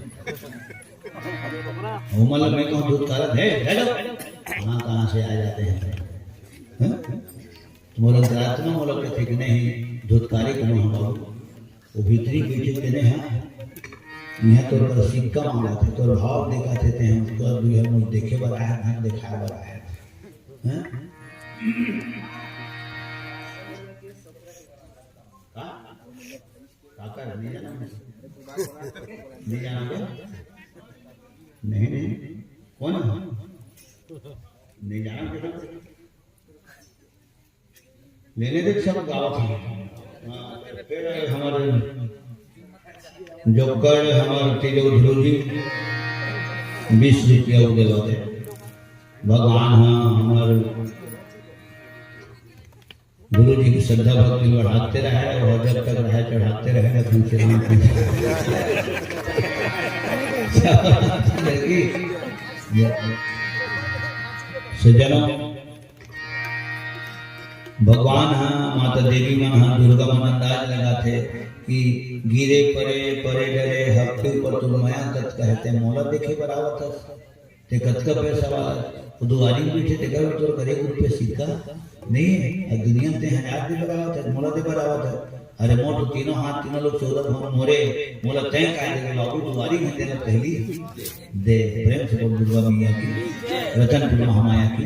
वो मतलब मैं कहूँ दूध काला है, हेलो, कहाँ कहाँ से आ जाते हैं, हाँ? तो मोला अंतरात्मा मोला कहते कि नहीं, धुतकारी कोनो हम बाबू, वो भीतरी बैठे तेने हैं, यहाँ तो पर सिक्का मांगा थे, तो भाव देखा थे, ते हम तो दुई हम देखे बर आए, धन दिखाए बर आए, हैं? का? काका, नहीं जाना मैं। नहीं जाना क्या? नहीं, नहीं। कौन है? नहीं जाना बेटा। लेने दे सब गाँव था। हाँ, फिर हमारे जोकर, हमारे तेजो ध्रुव जी, बीस रुपया वो देवा दे। भगवान हाँ, हमारे गुरु जी की श्रद्धा भक्ति बढ़ाते रहे और जब तक रहे चढ़ाते रहे, लखन श्री राम की। सज्जनों, भगवान हा, माता देवी मन हा, दुर्गा मन अंदाज लगाथे कि गिरे परे, परे डरे, हफ्ते ऊपर तुम मया कत कहते मोला देखे बर आवत हस। ते कतका पैसा वाला, वो दुआरी में बैठे, तेकर में तोर करे एक रुपया सिक्का नहीं है। अब दुनिया में ते हजार दे बर आवत है, मोला दे बर आवत है। अरे मोर तो तीनों हाथ, तीनों लोग चौदह भवन मोरे, मोला तय काय दे बाबू, दुआरी में तेला पहली दे। प्रेम से बोल दुर्गा मैया की, रतनपुर महामाया की।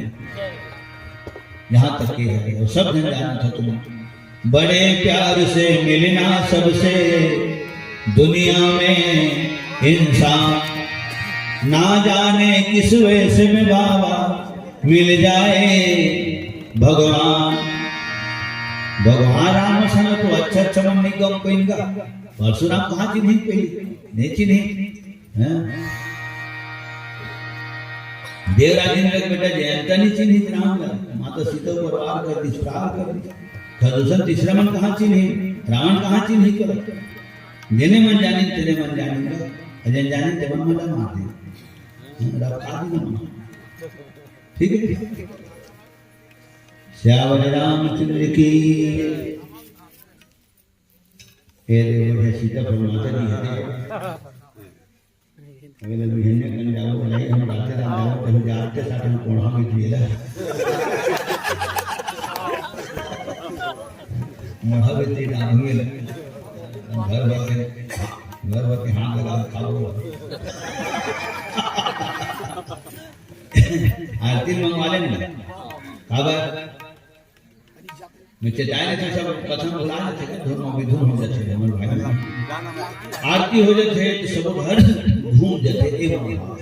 यहाँ तक के है, और सब जन जानत हो तुम। बड़े प्यार से मिलना सबसे दुनिया में इंसान, ना जाने किस वेश में बाबा मिल जाए भगवान। भगवान राम संग तो अच्छा अच्छा मन नहीं कम कहेंगा। परशुराम कहाँ चिन्ही पहली? नहीं चिन्ही। हैं? देवराज इंद्र के बेटा जयंता नहीं चिन्ही राम ला। माता सीता पर वार कर दी, प्रहार कर दी। खरदूषण तीसरा मन कहाँ चिन्ही? रावण कहाँ चिन्ही कर? जेने मन जानी, तेने मन जानी। अजन जानी, ते मन मजा मार दी। हैं? रात का दिन मन। ठीक है? सियावर रामचंद्र की। ये देखो, ये सीता पर माता जी है। अगर बिहनिया कन जाओ, नहीं हम जाते ना जाओ, कहीं जाते साथ हम कोढ़ा में दिए ला। मोढ़ा में तेल डाल दिए ला। घर भर के, घर भर के हाथ लगा के खाओ। आरती मंगवा लेंगे। काबर? मैं चेताए नहीं था, सब कथा भुला जाते हैं, धुन में भी धुन हो जाते हैं, हमारे भाई। आरती हो जाते हैं, तो सब घर घूम जाते हैं, ये वाली बात।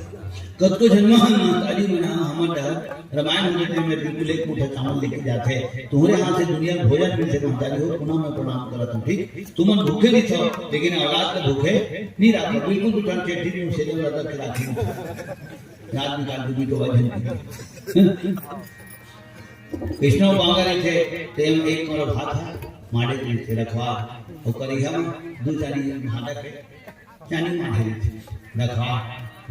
कतको जन्म हम महतारी मना, हमर डहर, रामायण हो जाते हैं, मैं बिल्कुल एक मुट्ठा चावल लेके जाते हैं। तुम्हारे हाथ से दुनिया में भोजन मिलते, महतारी हो, पुनः मैं प्रणाम करता हूँ, ठीक? तुमन भूखे नहीं था, लेकिन औलाद का भूखे नहीं रहा, बिल्कुल दुकान के ठीक मुझसे जब लगा के राखी नहीं था। रात निकाल के भी तो वजन नहीं। कृष्ण बांगर थे, ते हम एक करो भात है, माड़े के थे रखवा, और करिया में दो चारी भाटा के, चानी माड़े थे, रखवा,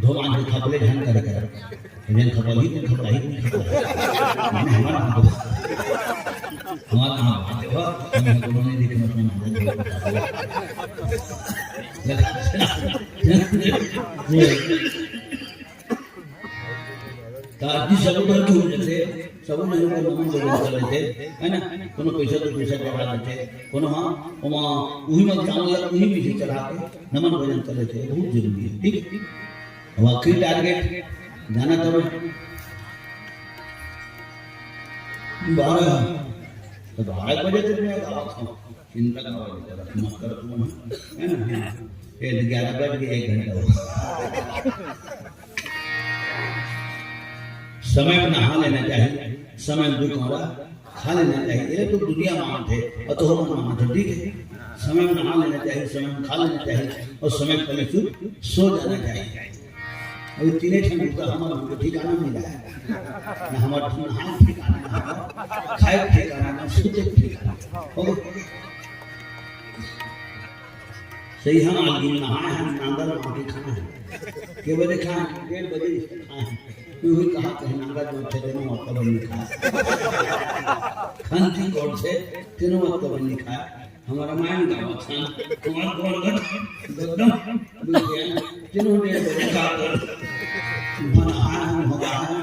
धोवान के खपले झन करे करे। जन खपल ही, जन खपल ही, जन खपल ही। मैंने हमारा हाथ धो-, हमारा हाथ धो-, हम दोनों ने देखना अपना माड़े धो-, तो आदमी सब उधर घूम लेते, सब उधर को नमन भोजन कर लेते, है ना? कोनो पैसा तो पैसा चढ़ा देते, कोनो हाँ, ओमा उही में चावल ला उही में से चढ़ा के नमन भोजन कर लेते, बहुत जरूरी है, ठीक है? अब आखिरी टारगेट जाना तब बारह, तो बारह बजे तक मैं गाँव था, चिंता का मत कर तुम, है ना? हाँ। ये ग्यारह बज के एक घंटा हो। समय में नहा लेना चाहिए, समय में दू कौड़ा खा लेना चाहिए। ये तो दुनिया मानथे, और तो हम मानथे, ठीक है। समय में नहा लेना चाहिए, समय में खा लेना चाहिए, और समय पर चुप सो जाना चाहिए। अभी तीने ठन बुता हमर मन के ठिकाना नहीं रहा है। ना हमर नहाए ठिकाना, ना हमर खाए ठिकाना, ना सुते ठिकाना। हो गए? सही हम आज दिन नहाए हैं, नांदर माटी खाए हैं। के बजे खाए हैं? डेढ़ बजे खाए हैं। तू ही कहा कहीं नांदर जो थे देना और कबर नहीं खाए। खांसी कौन से? तेनों और कबर नहीं खाए। हमारा मायन गावत हन, हमार गोड़ गट, गद्दम, बुझे, तीनों ने बोले का कर। मन आया हम होगा है,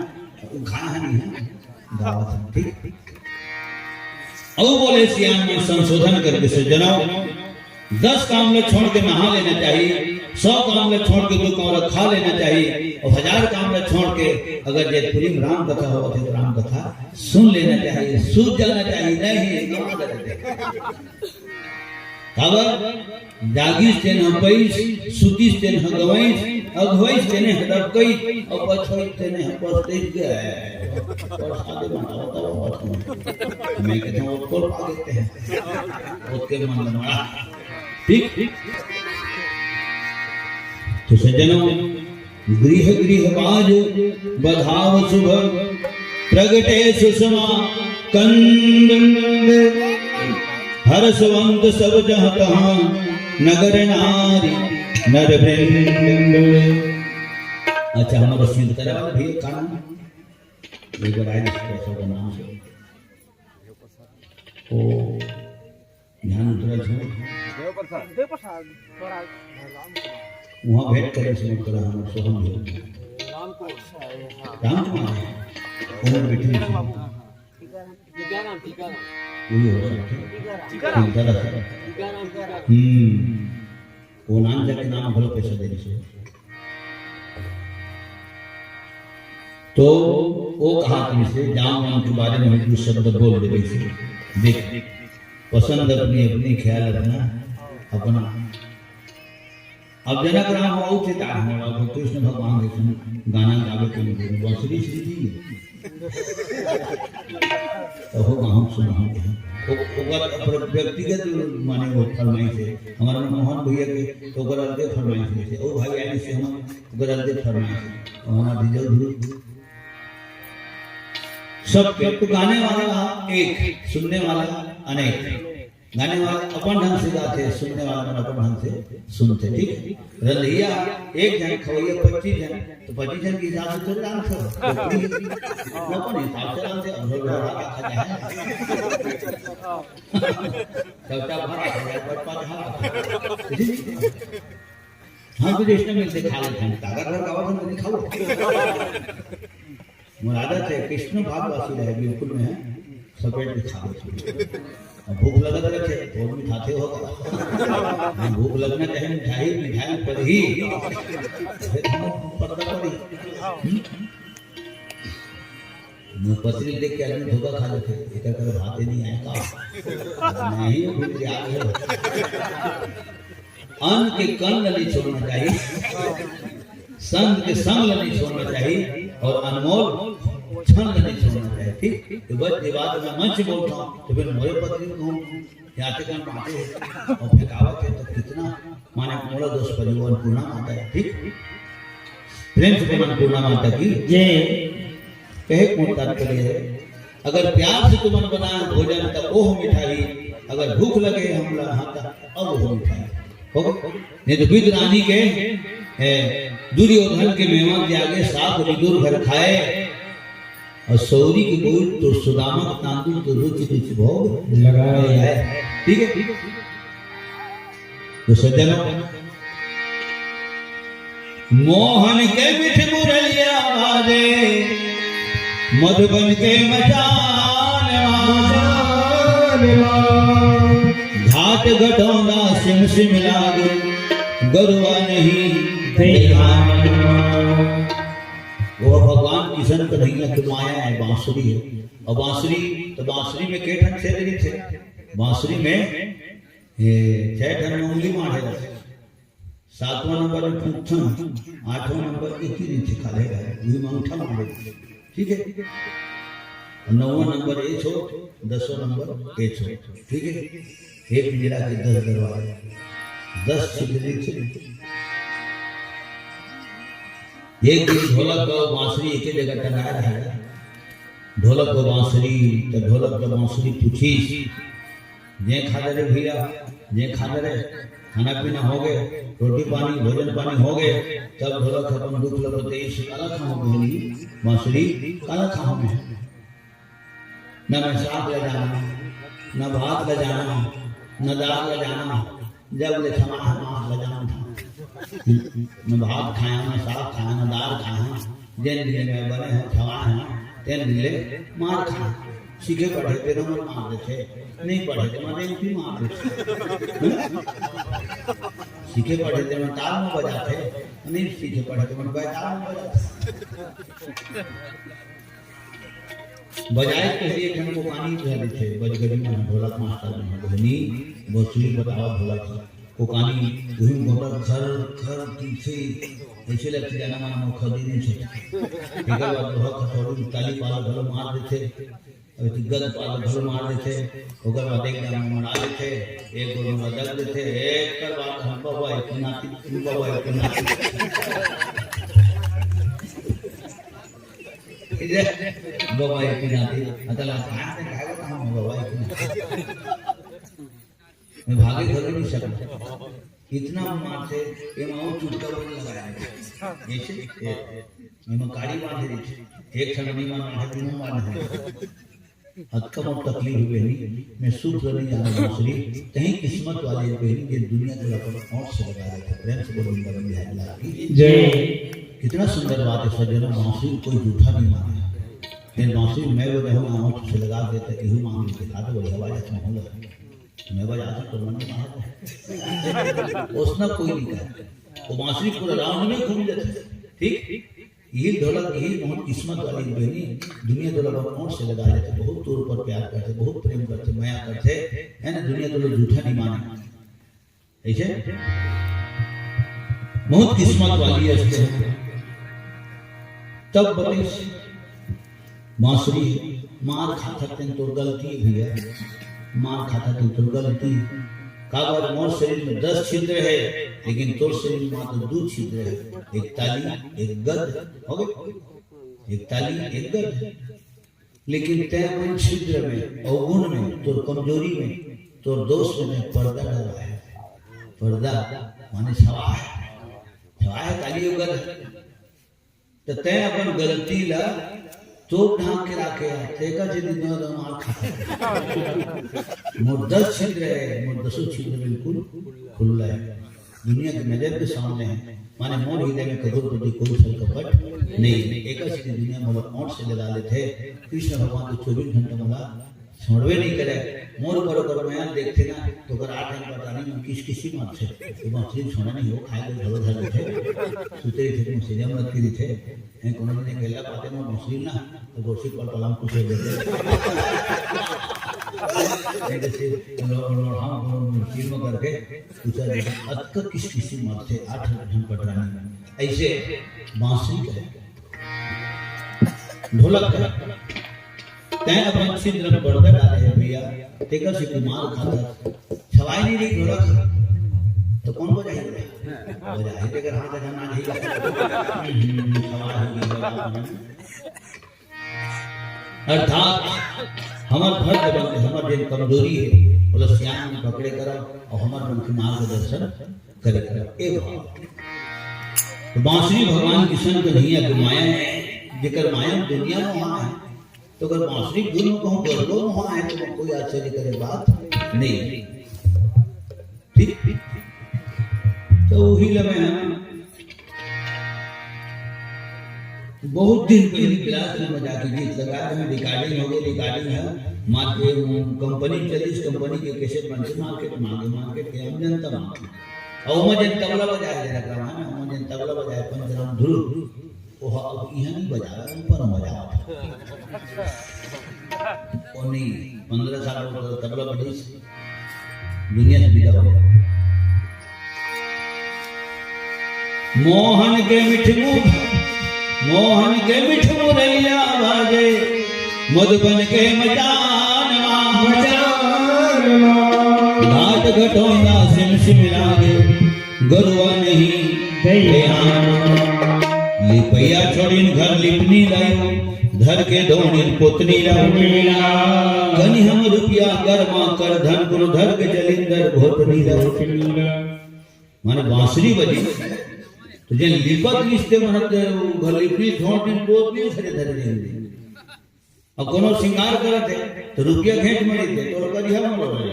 उठा है नहीं है, गावत हन, ठीक? अउ बोले सियान मन संशोधन करके सज्जनों, दस काम ले छोड़ के नहा लेना चाहिए, सौ काम ले छोड़ के दू कौड़ा खा लेना चाहिए, और हजार काम ले छोड़ के अगर जैतपुरी में राम कथा हो तो राम कथा सुन लेना चाहिए, सूझ जाना चाहिए। नहीं, ये गवा देते। काबर? जागिस तेन ह पइस, सुतिस तेन ह गवइस, अगवइस तेने ह डबकइस, अउ पछवइस तेने ह पछतइस गे। प्रसाद बनाओ, बताओ, बताओ। मैं कहता हूँ, ओतको पा देते हैं। ओतके मन में बड़ा। ठीक? तो सज्जनों, गृह गृह बाज बधाव शुभ, प्रगटे सुषमा कंद। हर्षवंत सब जह तहाँ नगर नारी नर वृंद। अच्छा, हमारे सिंतरा वाले भैया का नाम? एक बार आए, इसको ऐसा का नाम से। ओ, ध्यान उतरा छोड़। देव प्रसाद। देव प्रसाद, थोड़ा राम कुमार। वहाँ भेंट करे, उसने करा, हम सोहम भेंट। राम कुमार। राम कुमार है। उमर बैठे हैं। टीकाराम, टीकाराम। वही हो सकते हैं। टीकाराम। टीकाराम। टीकाराम, टीकाराम। हम्म। वो नाम जाके नाम भलो पैसा दे दीजिए। तो वो कहा कि इसे जाम वाम के बारे में दो शब्द बोल दे, इसे देख, पसंद अपनी अपनी, ख्याल अपना अपना। अब जनक राम हो, उचित आ हो, अब कृष्ण भगवान के संग गाना गावे के लिए बांसुरी सीधी है। तो हो गाँव सुना हो गया। वो, वो बात अपर-, व्यक्तिगत माने वो फरमाइश है। हमारा मोहन भैया के तो ओकर अलगे फरमाइश है। ओ भाई आए से हम ओकर अलगे फरमाइश है। हमारा भी जरूर सब एक तो गाने वाला एक, सुनने वाला अनेक। गाने वाला अपन ढंग से गाथे, सुनने वाला मन अपन ढंग से सुनथे, ठीक है? रंधिया एक जन, खवैया पच्चीस जन, तो पच्चीस जन के हिसाब से थोड़ी रांधथे। वो अपने हिसाब से रांधथे, अब लोग रहा रखा जाए। सबका भरा हो जाए, बट पाँच हाथ। हाँ, तो जैसे मिलते खा लेते हैं, ताकत भर का वजन तो नहीं खाओ। मोर आदत है, कृष्ण भागवासी रहे, बिल्कुल में है, सपेट के खा लेते हैं। अब भूख लगत रखे, तो भी खाते होगा। हाँ, भूख लगना चाहे मिठाई, मिठाई पर ही। फिर हम पकड़ पड़ी। हम्म? मुंह पतली देख के आदमी धोखा खा लेते, इधर कर भाते नहीं आए का? नहीं, भूल के आ गए हो। अन्न के कण ल नहीं छोड़ना चाहिए, संत के संग ल नहीं छोड़ना चाहिए, और अनमोल क्षण ल नहीं छोड़ना चाहिए। ठीक, तो बस ये बात मैं मंच बोलता हूँ, तो फिर मोरे पत्नी को यहाँ से कहीं बांटे हैं और फेंकावत है, तो कितना माने मोला दोष परिवार पूर्णा माता है। ठीक, प्रेम से बोलन पूर्णा माता की जय। कहे कौन तात्पर्य है, अगर प्यार से तुमन बनाए भोजन त ओह मिठाई, अगर भूख लगे हमला हाँ त अब ओह मिठाई। हो गए? नहीं तो विद रानी के, ए, दुर्योधन के मेवा के आगे साग विदुर घर खाए, और सौरी के कोई तो सुदामा के तांदुल तो रुचि रुचि भोग लगाए। ठीक है, ठीक है। तो सज्जनों, मोहन के मिठ मुरलिया बाजे, मधुबन के मचान मारे। घाट घटौंदा सिम सिम लागे, गरुआ नहीं ध्यान। वो भगवान किशन कन्हैया की माया है, बांसुरी है। और बांसुरी, तो बांसुरी में के ठन छेद रहिथे? बांसुरी में ये छह ठन उंगली मारे रहथे। सातवां नंबर में फूंकथन, आठवां नंबर एक ही दिन सिखा लेगा, वही में अंगूठा मारे। ठीक है, नौवां नंबर एच हो, दसवां नंबर एच हो। ठीक है, एक पिंजरा के दस दरवाजे, दस छिद्र। एक दिन ढोलक और बांसुरी एक जगह टंगाए रहे। ढोलक और बांसुरी, तो ढोलक और बांसुरी पूछिस, "जे खा दे रे भैया, जे खा दे रे, खाना पीना हो गए, रोटी पानी, भोजन पानी हो गए?" तब ढोलक अपन दुख ल बताइस, "काला खाहूं बहिनी, बांसुरी काला खाहूं मैं? न मैं साग ले जाना, न भात ले जाना, न दाल ले जाना, जब ले छमा है मांस ले जाना था। न भात खाया, न साग खाया, न दाल खाया, जेन दिन ले मैं बने हंव, छमा हंव, तेन दिन ले मार खाया।" सीखे पढ़े तेन मन मार देथे, नहीं पढ़े तेन मन रेंगती मार देथे। सीखे पढ़े तेन मन ताल में बजाथे, नहीं सीखे पढ़े तेन मन बैताल में बजाथे। बजाए के लिए एक ठन कोकानी धर देथे, बजगरी मन, ढोलक मास्टर मन, बहिनी, बांसुरी बतावा ढोलक। कोकानी उही गोटा खर खर तीखे, ऐसे लगथे जाना माना मोर खरीदे नहीं छे। एकर बाद लोहा खथौड़ी ताली पाल घलो मार देथे, अउ एती गद पाल घलो मार देथे। ओकर बाद एक जाना मड़ा देथे, एक गोड़ में रगड़ देथे, एकर बाद हम बबा एक नाती, बबा एक नाती। बबा एक नाती, अतला कहाँ से खाएगा हम बबा एक नाती। मैं भागे घलो नहीं सकता। इतना मारथे, एमा अउ चुटका बन लगाया। जैसे, ए, एमा काड़ी बांधे रहिथे। एक ठन नहीं मार, मार, तीनों मार दे। हद कम अब तकलीफ हुए नहीं, मैं सुख नहीं जाना बांसुरी, कहीं किस्मत वाले बहिनी जे दुनिया के अपन ओठ से लगा देते, प्रेम से बोलो वृंदावन बिहारी लाल की जय। कितना सुंदर बात है सज्जनों, बांसुरी कोई जूठा नहीं माने। फिर बांसुरी मैं वो रहूँ, ओठ से लगा देते, यही मांग लेते, खा तो वही आवाज अच्छा होगा। मैं बजाता तो मन में बाहर है। उसना कोई नहीं कहा। वो बांसुरी पूरा राउंड में घूम जाता है। ठीक? यही ढोलक, यही बहुत किस्मत वाली बहिनी, दुनिया ढोलक ओठ से लगा लेते, बहुत तोर पर प्यार करते, बहुत प्रेम करते, मया करते, है ना? दुनिया ढोलक जूठा नहीं माने। ऐसे? बहुत किस्मत वाली है इसके। तब बतिस बांसुरी, मार खाथस तेन तोर गलती भैया, मार खाथस तेन तोर गलती। काबर मोर शरीर में दस छिद्र है, लेकिन तोर शरीर में मात्र दू छिद्र है, एक ताली, एक गद, हो गए, एक ताली, एक गद। लेकिन तैं अपन छिद्र में, अवगुण में, तोर कमजोरी में, तोर दोष में पर्दा डलवाए। पर्दा माने छवाए, छवाए ताली अउ गद। त तैं अपन गलती ला तोप ढांक के राखे हस, तेकर से दिन दो मार खा। मोर दस छिद्र है, मोर दसों छिद्र बिल्कुल खुला है, दुनिया के नजर के सामने है। माने मोर हृदय में ककरो प्रति कोई छल कपट नहीं है। एकर से दुनिया मोला ओठ से लगा लेथे। कृष्ण भगवान तो चौबीस घंटा मोला छोड़बे नहीं करे। मोर ऊपर ओकर मया देखथे ना, तो ओकर आठ ठन पटरानी मन किसकिसी मारथे। तो बांसुरी छोड़ा नहीं हो, खाए के घलो धर लेथे। सुते रहिथे, मुँह से जम रखी रहिथे। हैं, कोनो दिन अकेला पाते ना बांसुरी ना, तो गोसी पर पलंग कुछ हो जाते। नहीं तो सिर्फ लो-, लो-, हाँ, लो-, लो-, चीर में करके कुछ हो जाते। अतका किसकिसी मारथे, आठ ठन पटरानी। ऐसे बांसुरी का है। ढोलक का। तैं अपन छिद्र में पर्दा डाले है भैया, तेकर से तू मार खाथस। छवाई नहीं रही ढोलक, तो कौन बजाही? बजाही तेकर हाथ का ना नहीं। हम्म, छवाई होगी, बजाओ। अर्थात हमर फर्ज बनथे, हमर जेन कमजोरी है, ओला सियान मन पकड़े करब अउ हमर मन के मार्गदर्शन करे करब। ए भाव। तो बांसुरी भगवान कृष्ण कन्हैया के माया है, जेकर माया दुनिया में वहां है। तो अगर बांसुरी गुरु कहूँ गरबो में वहां है, तो कोई आश्चर्य करे बात नहीं। ठीक? तो वही लगे हैं। बहुत दिन पहले क्लास में जाके गीत लगा रहे हैं, रिकॉर्डिंग हो गई, रिकॉर्डिंग है, मार्केट, कंपनी चली, इस कंपनी के कैसेट बनते मार्केट में आ गए, मार्केट के हम जनता मांगे। और ओमा जन तबला बजाए, जरा कहा ना, ओमा जन तबला बजाए, पंचराम ध्रुव, वो ह-, अब यहाँ नहीं बजावे, ऊपर में बजावे। वो नहीं, पंद्रह साल हो गए, तबला बजाई, दुनिया से विदा हो गया। मोहन के मिठ मु-, मोहन के मिठ मुरलिया बाजे, मधुबन के मचानवा। मचानवा। घाट घटोंदा सिम सिम लागे, गरुआ नहीं दैया। लिपैया छोड़िन घर लिपनी लायो, धर के दौड़िन पोतनी लायो। पोतनी लायो। कनी हम रुपया गरमा कर धन, कोनो धर के चलिन दर भोतनी लायो। भोतनी लायो। माने बांसुरी बजी, तो जेन लिपत लिसते मन घर लिपनी छोड़ दिन पोतनी धरे धरे दिन। अब कोनो सिंगार करत हे, तो रुपया घेंच मरित हे, तो करिया मरो रहे।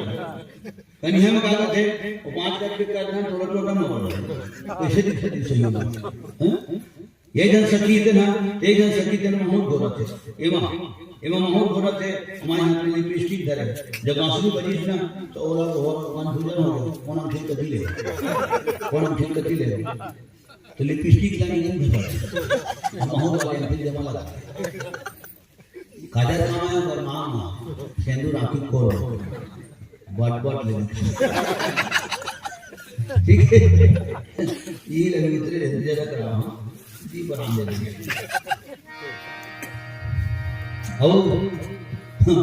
कनिया में का करत हे, वो पाँच करके कर देना, थोड़ा छोटा मरो रहे। कैसे दिखती सही होगा? हैं? ये जन सकी देना, ये जन सकी देना, महूर घोरत हे। एमा, एमा महूर घोरत हे, हमारे हाथ में लिपस्टिक धरे। जब बांसुरी बजीस ना, तो ओला तो हो, मन भूजन हो गया। कौन हम ठीक कथी ले? कौन हम ठीक कथी ले? तो लिपस्टिक लाने नहीं भेजा। हम महूर वाले हम फिर जमा लगा। काजर कमाए पर मामा, सेंदूर आंखी खोल, बट बट ले। ठीक है, ये लगे उतरे रहते जरा करा हूँ, जी पर आने लगे। और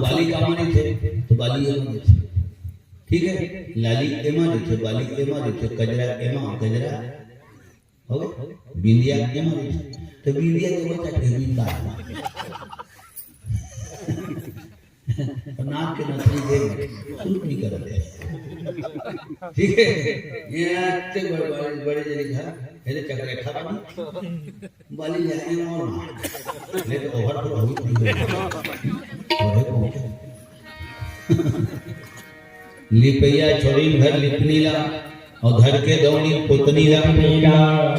बाली का माने थे, तो बाली ये माने थे। ठीक है, लाली एमा देथे, बाली एमा देथे, कजरा एमा, कजरा हो गए? बिंदिया के मरीज। तो बिंदिया के बच्चा के बिंदा। नाक के नथनी दे, सूट नहीं करते। ठीक है? ये आते बड़े, बड़े, बड़े जने घर, मेरे चक्कर खा पानी। बाली जाने और मार। ले तो ओवर तो बहुत नहीं है। और है कौन? लिपैया छोड़िन घर लिपनी ला, और धर के दौनी पोतनी ला।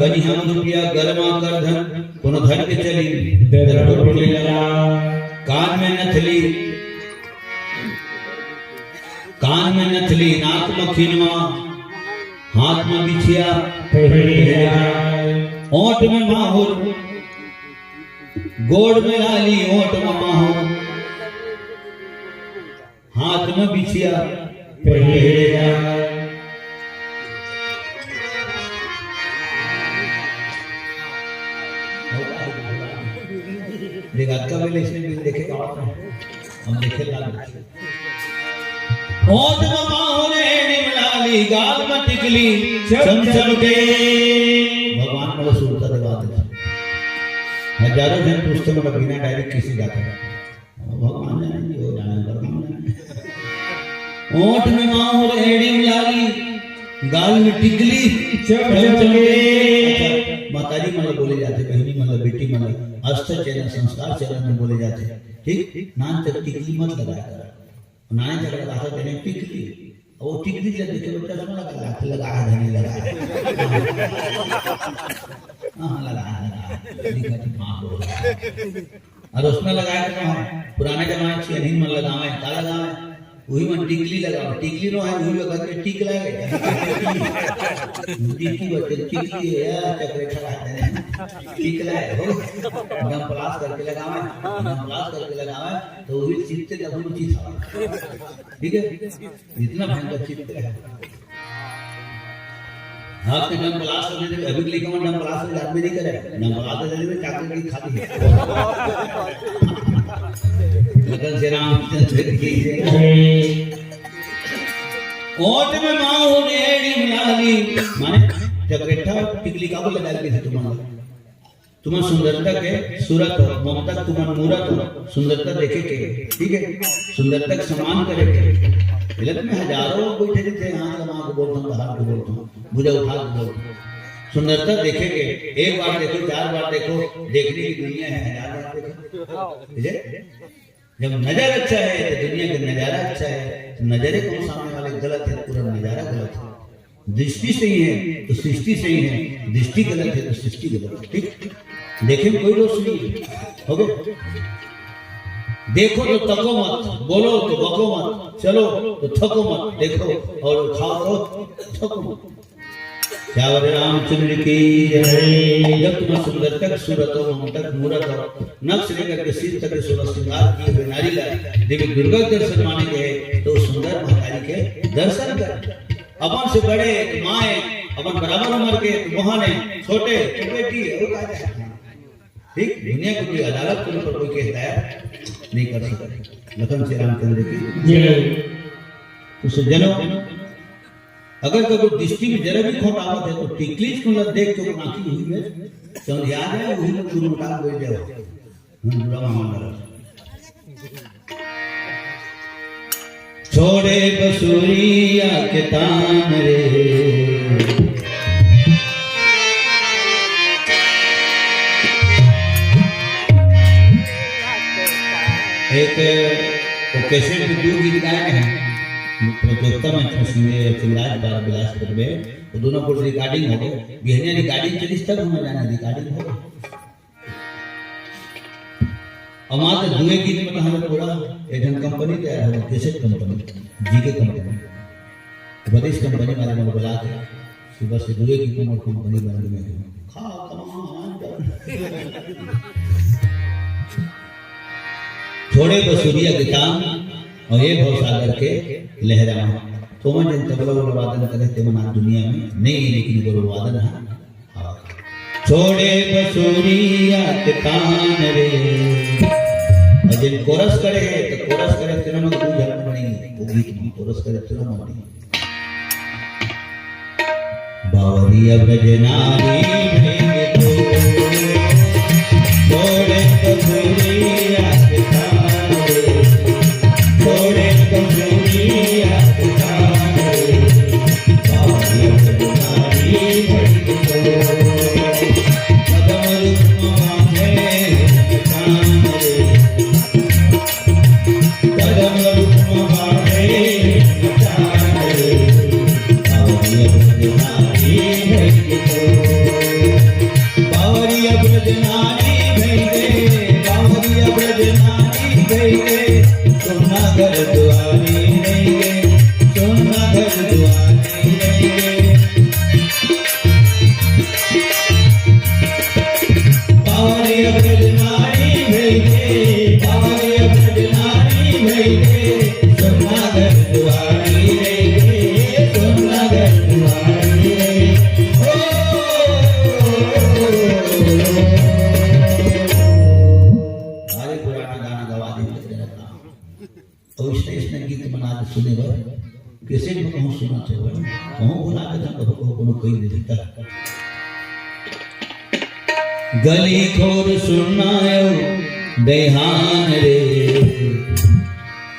कनी हम रुपया गरमा कर धन, कोनो धर के चली दर पोतनी ला। कान में नथली, कान में नथली, नाक में खिनवा, हाथ में बिछिया, पहिरिया। ओंठ में माहुर, गोड़ में लाली, ओंठ में माहुर। हाथ में बिछिया पहिरे जाए। देखात का पहले इसने बिल देखे का और हम देखे लाल। ओठ में माहुर एड़ी में लाली, गाल में टिकली चमचम के। भगवान मोला सुरता देवा दे। हजारों जन पूछते, मोला बिना डायरेक्ट किसी जाता है। भगवान जाने जी, वो जाने, भगवान जाने। ओठ में माहुर एड़ी में लाली, गाल में टिकली चमचम के। अच्छा, महतारी मन ल बोले जाथे, बहिनी मन ल, बेटी मन ल, अस्तर चैनल, संस्कार चैनल में बोले जाथे। ठीक, नान तक टिकली मत लगाया कर। नान तक लगाथे तेने टिकली। वो टिकली जब देखे, बच्चा चश्मा लगा, लगा, लगा है, नहीं लगा है। हाँ, लगा है, लगा है। ठीक है, ठीक, हाँ, बोल। अउ उसना लगाए तो है, पुराने जमाने में छेनी मन लगावे, का लगावे? वही मन टिकली लगावे, टिकली नो है, वही वक्त में टिक लगे। टिकली बच्चे, टिकली है यार, चक्कर खा जाते हैं। टिक लगे, हो? डम प्लास करके लगावे, डम प्लास करके लगावे, तो वही चित्ते का वही चीज था। ठीक है? इतना भयंकर चित्त है। हाथ में डम प्लास कर देते, अभी लेकर वो डम प्लास में आदमी नहीं करे। डम प्लास कर देते, चाकू की खाती है। लगन से रामचंद्र की जय। ओट में माहौर एड़ी मिलाली, माने जब बैठा टिकली का बोला डाल के तुम तुमन सुंदरता के सूरत हो, ममता तुमन मूरत हो, सुंदरता देखे के, ठीक है, सुंदरता के सम्मान करे के। गलत में हजारों बैठे रहते हैं, हाथ लगा के बोलता हूँ, हाथ के बोलता हूँ, भुजा उठा के बोलता हूँ। सुंदरता देखे के, एक बार देखो, चार बार देखो, देखने की दुनिया है, हजार बार देखो, ठीक है? जब नजर अच्छा है तो दुनिया का नजारा अच्छा है, तो नजरे कौन सामने वाले गलत है, पूरा नजारा गलत है। दृष्टि सही है तो सृष्टि सही है, दृष्टि गलत है तो सृष्टि गलत है। ठीक, देखे में कोई दोष नहीं है। हो गया? देखो तो तको मत, बोलो तो बको मत, चलो तो थको मत, देखो और खाओ तो थको मत। क्या बोले रामचंद्र की जय। जब तुम सुंदर तक सूरत हो, हम तक मूरत हो, नख से लेकर के सिर तक के सोलह श्रृंगार किए हुए नारी ला देवी दुर्गा के दर्शन माने गए, तो सुंदर महतारी के दर्शन कर। अपन से बड़े माए अपन बराबर उम्र के, मोहन है, छोटे, छोटे जी है, वो का जाए? ठीक, दुनिया की कोई अदालत के ऊपर कोई केस दायर नहीं कर सकता। लखन श्री रामचंद्र की जय। तो सज्जनों, अगर कभी दृष्टि में जरा भी खोट आवत है, तो टिकलीच को लग देख के वो आंखी हुई है, समझ आ जाए, वही में गुरु उठा के बैठ जाओ। हम बुरा मामला। छोड़े बसुरिया के तान रे। एक वो कैसेट में दो गीत गाए हैं, प्रतियोगिता में शिवराज बार बिलासपुर में, वो दोनों को रिकॉर्डिंग हो गए। बिहनिया रिकॉर्डिंग चली, तब हमें जाना रिकॉर्डिंग हो गए। अउ मात्र दुए गीत में कहानी पूरा एक ठन कंपनी तैयार हो, कैसेट कंपनी, जीके कंपनी, उपदेश कंपनी वाले मन बुला के सुबह से दुए गीत में कंपनी बन गई है। खा, कमा, छोड़े बसुरिया के तान अउ ये भवसागर के लहरा। तो मन जन तबला वादन करे ते मन आज दुनिया में नहीं है, लेकिन गुरु वादन है। छोड़े बसुरिया के तान रे। अउ जेन कोरस करे हे, तो कोरस करे तेनो में दू झन बनी, वो गीत में कोरस करे तेनो में बनी। बावरिया ब्रज नारी भई तो, छोड़े बसुरिया के तान रे, छोड़े बसुरिया के तान रे। भारी पुराना गाना गवा दे। अउ अइसने गीत मन आज सुने बर, कैसेट में कहूँ सुनत हो, कहूँ भुला के कहूँ, कहूँ कोनो कही दे देता। गली खोर सुनना आयो दइहान रे।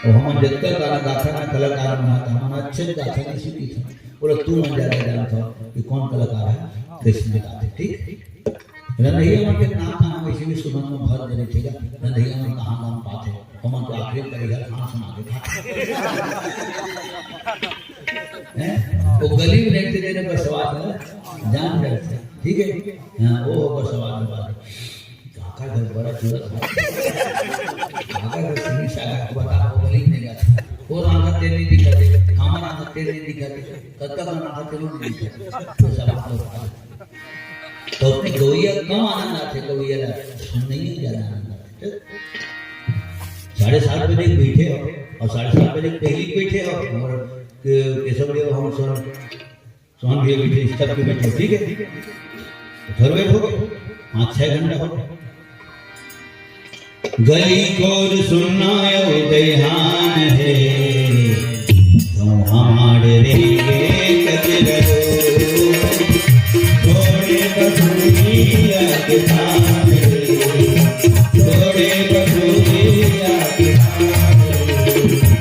अउ हमन जतका गाना गाथन ना कलाकार मन, हमन अच्छे गाथन, इसी गीत बोला, तू मन ज्यादा जानत हो कि कौन कलाकार है, कैसे गाते, ठीक? रंधैया मन के नाम, नाम वैसे भी सुमन में भर देने, ठीक है? रंधैया मन कहाँ नाम पाते हैं? हमन तो आखिरी करी है, खाना सुना के खाते हैं। वो गली में रहते देने पर सवाल है, जान जाते हैं, ठीक है? हाँ, वो पर सवाल है, बात है। काका घर बड़ा चूड़ा था। काका घर सिंह सागा को बता, वो गली में नहीं जाता। वो रांधा तेल नहीं दिखाते, कामा रांधा तेल नहीं दिखाते, कत्ता का रांधा तेल नहीं दिखाते। तो सब आप लोग आ जाते। तो अपने गौया कम आनंद आते, गौया ला सुनने ही ज्यादा आनंद आते। साढ़े सात बजे बैठे हो और साढ़े सात बजे पहले बैठे हो और के-, केशव देव हम सुन सोहन भैया बैठे, सब के बैठे, ठीक है? तो थोड़ा वेट हो गया, पाँच छह घंटा हो गया। गली खोर सुनना आयो दइहान हे, तो हमारे रेंगे कजररो। छोड़े बसुरिया के तान रे, छोड़े बसुरिया के तान रे।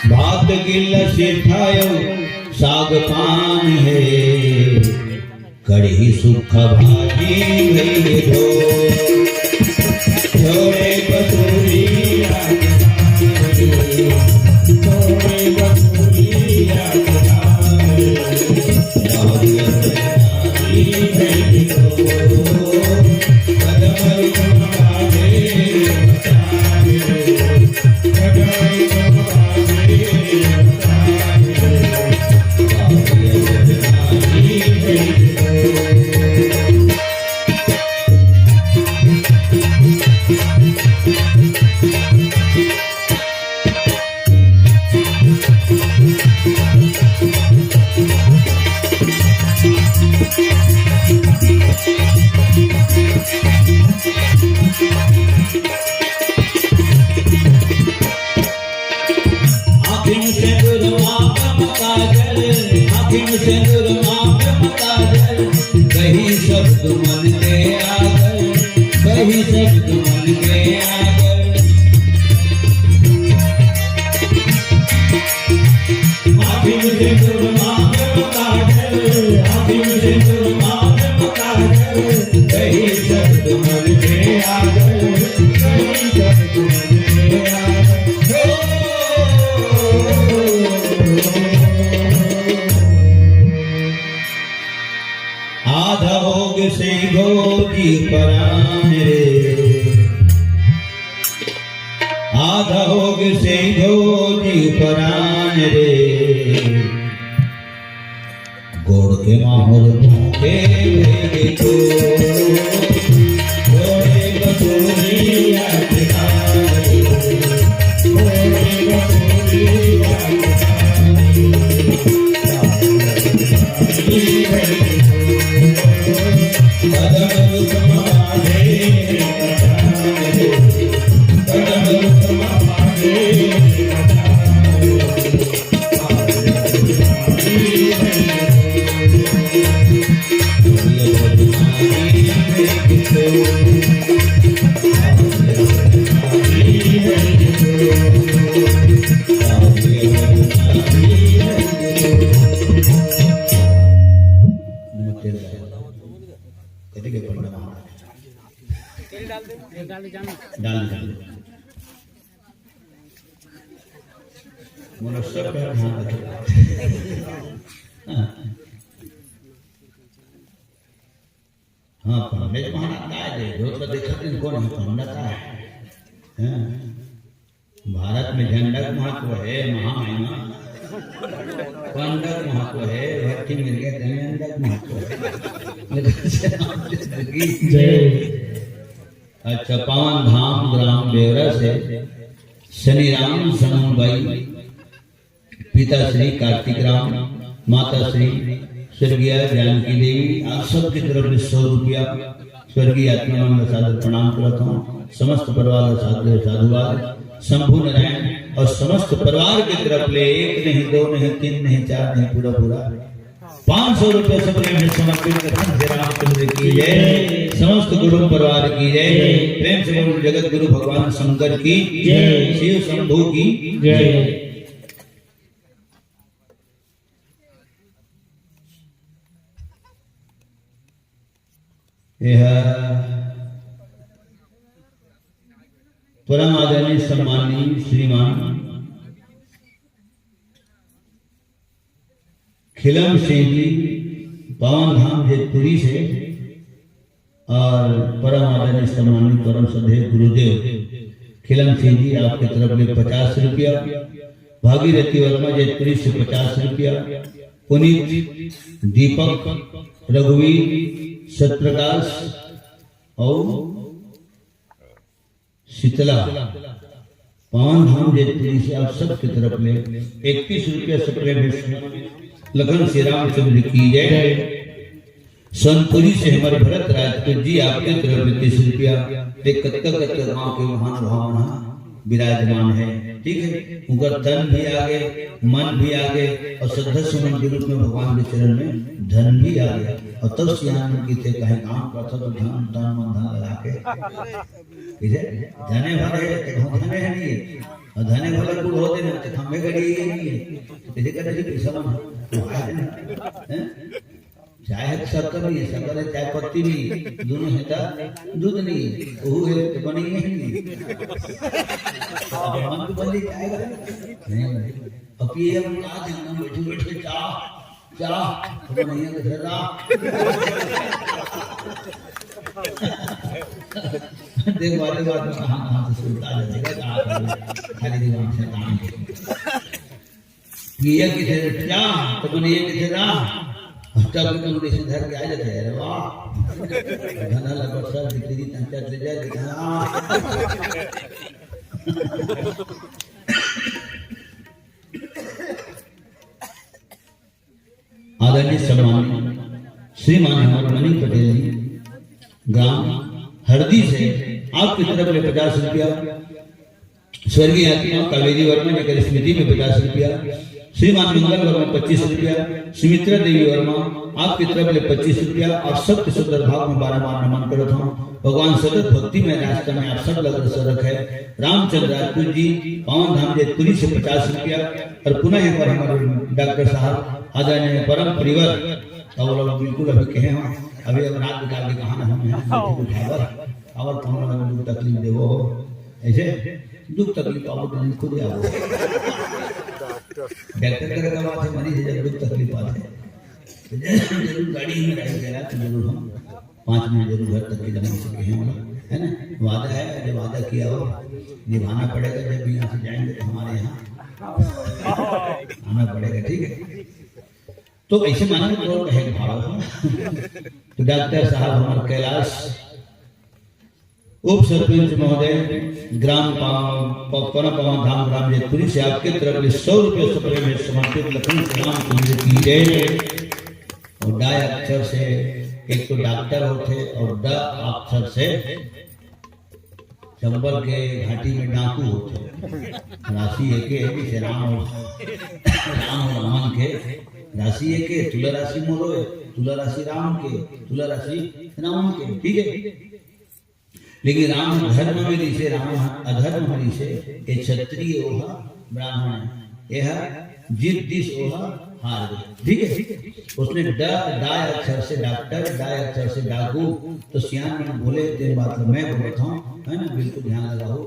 भात गिल्ला सेठायो साग पान हे, कढ़ी सुक्खा भाजी भई हे दो। छोड़े बटुरिया, छोड़े बटुरिया, आँखिन सिंदूर मांगम काजल, आँखिन सिंदूर मांगम काजल, कही सब तुमन के आजल, कही सब तुमन के आजल। आँखिन सिंदूर मांगम काजल, आँखिन सिंदूर मांगम काजल, कही सब तुमन के आजल, कही सब तुमन के आजल। आधा होगे से घोजी परान रे, आधा होगे से घोजी परान रे, गोड़ के माहुर भूखे भेजे तो, गोड़े बटोरी आके खाए, गोड़े बटोरी आके खाए। कथी के पंडा महाराज? डाल दे, डाल दे। मनुष्य पे ध्यान रखे। हाँ। हाँ, पंडित महाराज काय दे, जो तो देखत नहीं कौन है पंडित काय है। हाँ। भारत में झंडा के महत्व हे, महा महिमा। पंडा के महत्व हे, भट्टी मिल गया, झंडा के महत्व हे। जय। अच्छा, पावन धाम ग्राम बेवरा से शनि राम समूह बाई, पिता श्री कार्तिक राम, माता श्री स्वर्गीय जानकी देवी, आप सबके तरफ से सौ रुपया स्वर्गीय आत्मा मन ला सादर प्रणाम करत हूँ। समस्त परिवार ला सादर साधुवाद। शंभू नारायण और समस्त परिवार के तरफ ले एक नहीं, दो नहीं, तीन नहीं, चार नहीं, पूरा पूरा पाँच सौ रुपया सब प्रेम से समर्पित करते हैं। श्री रामचंद्र की जय, समस्त कुटुंब परिवार की जय। प्रेम से बोलो जगत गुरु भगवान शंकर की जय, शिव शंभू की जय। यह परम आदरणीय सम्माननीय श्रीमान खिलम सिंह जी, पावन धाम जेतपुरी से, और परम आदरणीय सम्माननीय परम श्रद्धेय गुरुदेव खिलम सिंह जी, आपके तरफ ले पचास रुपया, भागीरथी वर्मा जेतपुरी से पचास रुपया, पुनीत, दीपक, रघुवीर, सत्यप्रकाश और शीतला, पावन धाम जेतपुरी से आप सबके तरफ ले इकतीस रुपया से प्रेम है। लखन श्री रामचंद्र की जय। सोनपुरी से हमारे भरत राजपूत जी, आपके तरफ ले तीस रुपया। देख, कत्ता कत्ता गांव के महानुभाव मन विराजमान है, ठीक है। उनकर तन भी आगे, मन भी आगे और श्रद्धा सुमन के रूप में भगवान के चरण में धन भी आगे। और तब सियान मन की थे कहे, काम करता तो ध्यान, तन, मन, धन लगा के, ठीक है, धने भरे, तो धने है नहीं। अउ धने भले गुड़ होते ना, तो खंभे गड़ी ये नहीं है। इसे कहते हैं पैसा बना। हैं? चाय है तो शक्कर नहीं है, शक्कर है चाय पत्ती नहीं, दोनों है तो दूध नहीं है, वो है तो बनी नहीं। अब मन तो बन ही जाएगा। नहीं, अब ये हम कहा थे, हम बैठे बैठे चाह, चाह, तो नहीं है तो फिर राह। देख, वाले बात में कहाँ, कहाँ से सुनता है, देखा, कहाँ से खाली दिमाग से काम। ये किथे जा, तो बने ये किथे जा। तब भी तुम किसी धर के आ जाते हैं, अरे वाह। घना लगा सर, दिखती थी, तंचा ले जा, दिखा। आदरणीय सम्मानित श्रीमान हमारे मणि पटेल जी, ग्राम हरदी से आपकी तरफ ले पचास रुपया, स्वर्गीय आत्मा कावेरी वर्मा जी के स्मृति में पचास रुपया, श्रीमान मंगल वर्मा पच्चीस रुपया, सुमित्रा देवी वर्मा आपकी तरफ ले पच्चीस रुपया, और सबके सुंदर भाव में बारंबार नमन करत हूँ। भगवान सतत भक्ति में रास्ता में आप सब लग रखे। रामचंद्र राजपूत जी, पावन धाम जैतपुरी से पचास रुपया, और पुनः एक बार हमारे डॉक्टर साहब आदरणीय परम प्रियवर, तो वो लोग बिल्कुल अभी कहे हो, अभी अब रात निकाल के कहा ना हम यहाँ से उठावर, और कौन लोग दुख तकलीफ देवो हो, ऐसे दुख तकलीफ पावो तो खुद आओ। डॉक्टर करे का बात है, मरीज है, जब दुख तकलीफ आते हैं, तो जरूर गाड़ी में रह गया तो जरूर हम पाँच मिनट जरूर घर तक के जमा हो सके हैं, बोला, है ना? वादा है, जब वादा किया हो, निभाना पड़ेगा। जब भी यहाँ से जाएंगे तो हमारे यहाँ आना पड़ेगा, ठीक है? तो ऐसे माने तो कहे भाव। तो डॉक्टर साहब हमारे कैलाश उप सरपंच महोदय, ग्राम पाव-, प-, परम पावन धाम ग्राम जैतपुरी से आपके तरफ से सौ रुपये सपने में समर्पित लखन श्री रामचंद्र की जय। और डा अक्षर से एक तो डॉक्टर होते और ड अक्षर से चंबल के घाटी में डाकू होते। राशि एक है, जैसे राम और, राम और रावण के राशि एक है, तुला राशि मोरो है, तुला राशि राम के, तुला राशि रावण के, ठीक है। लेकिन राम धर्म में रिसे, राम अधर्म में रिसे, ये क्षत्रिय ओहा ब्राह्मण है, यह जीत दिस ओहा हार गए, ठीक है। उसने ड, डाय अक्षर से डॉक्टर, डाय अक्षर से डाकू, तो सियान मन बोले, तेन बात ला मैं बोलत हूँ, है ना, बिल्कुल ध्यान लगाओ।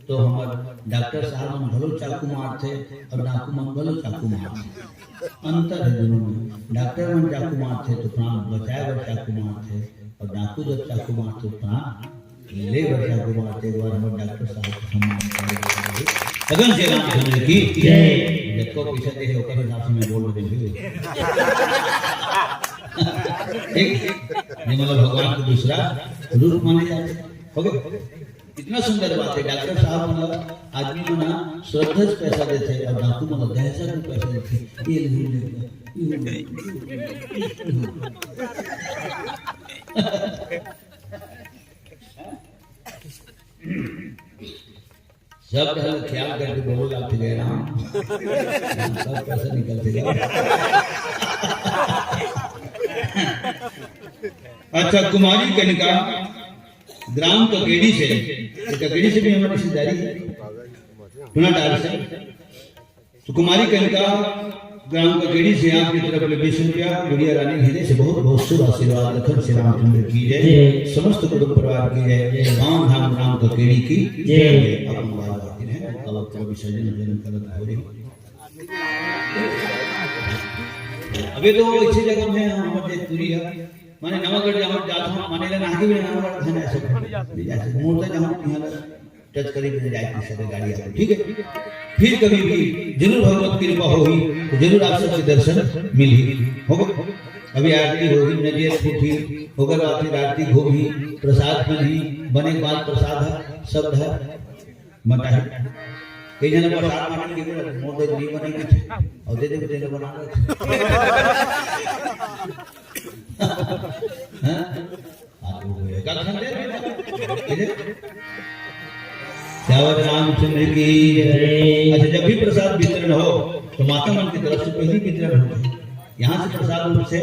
तो हमार डॉक्टर साहब मन घलो चाकू मारथे और डाकू मन घलो चाकू मारथे। अंतर है दोनों में। डॉक्टर मन चाकू मारथे तो प्राण बचाए बर चाकू मारथे, और डाकू जब चाकू मारथे तो प्राण ले बर चाकू मारथे। एक बार हमारे डॉक्टर साहब को सम्मान करेंगे। भगवान श्री रामचंद्र की जय। जब को पीछे देखे, ओकर हिसाब से मैं बोल रहे हैं। ठीक, ये मतलब भगवान को दूसरा रूप माने जाते हैं। हो गया? इतना सुंदर बात है, डॉक्टर साहब मन ला आदमी मन ह श्रद्धा से पैसा देथे और डाकू मन ला दहशत में पैसा देथे। ये ले, ये ले, ये ले, ये ले। शब्द हल ख्याल करके बोलो, आप गए राम, सब पैसा निकल गया। अच्छा, कुमारी कनिका ग्राम ककेड़ी से, ये ककेड़ी से भी हमारी रिश्तेदारी है, टूनाटांड से। तो कुमारी कनिका ग्राम ककेड़ी से आपकी तरफ ले बीस रुपया, गुड़िया रानी हृदय से बहुत बहुत शुभ आशीर्वाद, लखन श्री रामचंद्र की जय, जय। समस्त कुटुंब परिवार की जय, जय। राम धाम ग्राम ककेड़ी की जय। जय। अपन बार बार है, अब तो विसर्जन विसर्जन करत हो रही। अबे तो वो अच्छी जगह में हम जैतपुरी है, माने नवागढ़ जहाँ जात हूँ, माने ले नागे में नवागढ़ खाने ऐसे, ऐसे मोड़ता जहाँ यहाँ टच करी में जाए किसी से गाड़ी आती, ठीक है। फिर कभी भी जरूर भगवत कृपा होही तो जरूर आप सबके दर्शन मिलही, हो गए। अभी आरती होही, नरियर फूटही, ओकर बाद फिर आरती घूमही, प्रसाद बनही, बने के बाद प्रसाद है, शब्द है, बताही। कई जन प्रसाद मांगे के बोले, "मोर दे नहीं बने कुछ।" और दे दे, दे दे, बना ले। हाँ? आप लोग को एक आध घंटे में, ठीक है? श्यावर रामचंद्र की जय। अच्छा, जब भी प्रसाद वितरण हो, तो माता मन की तरफ से पहली वितरण होता है। यहाँ से प्रसाद रूप से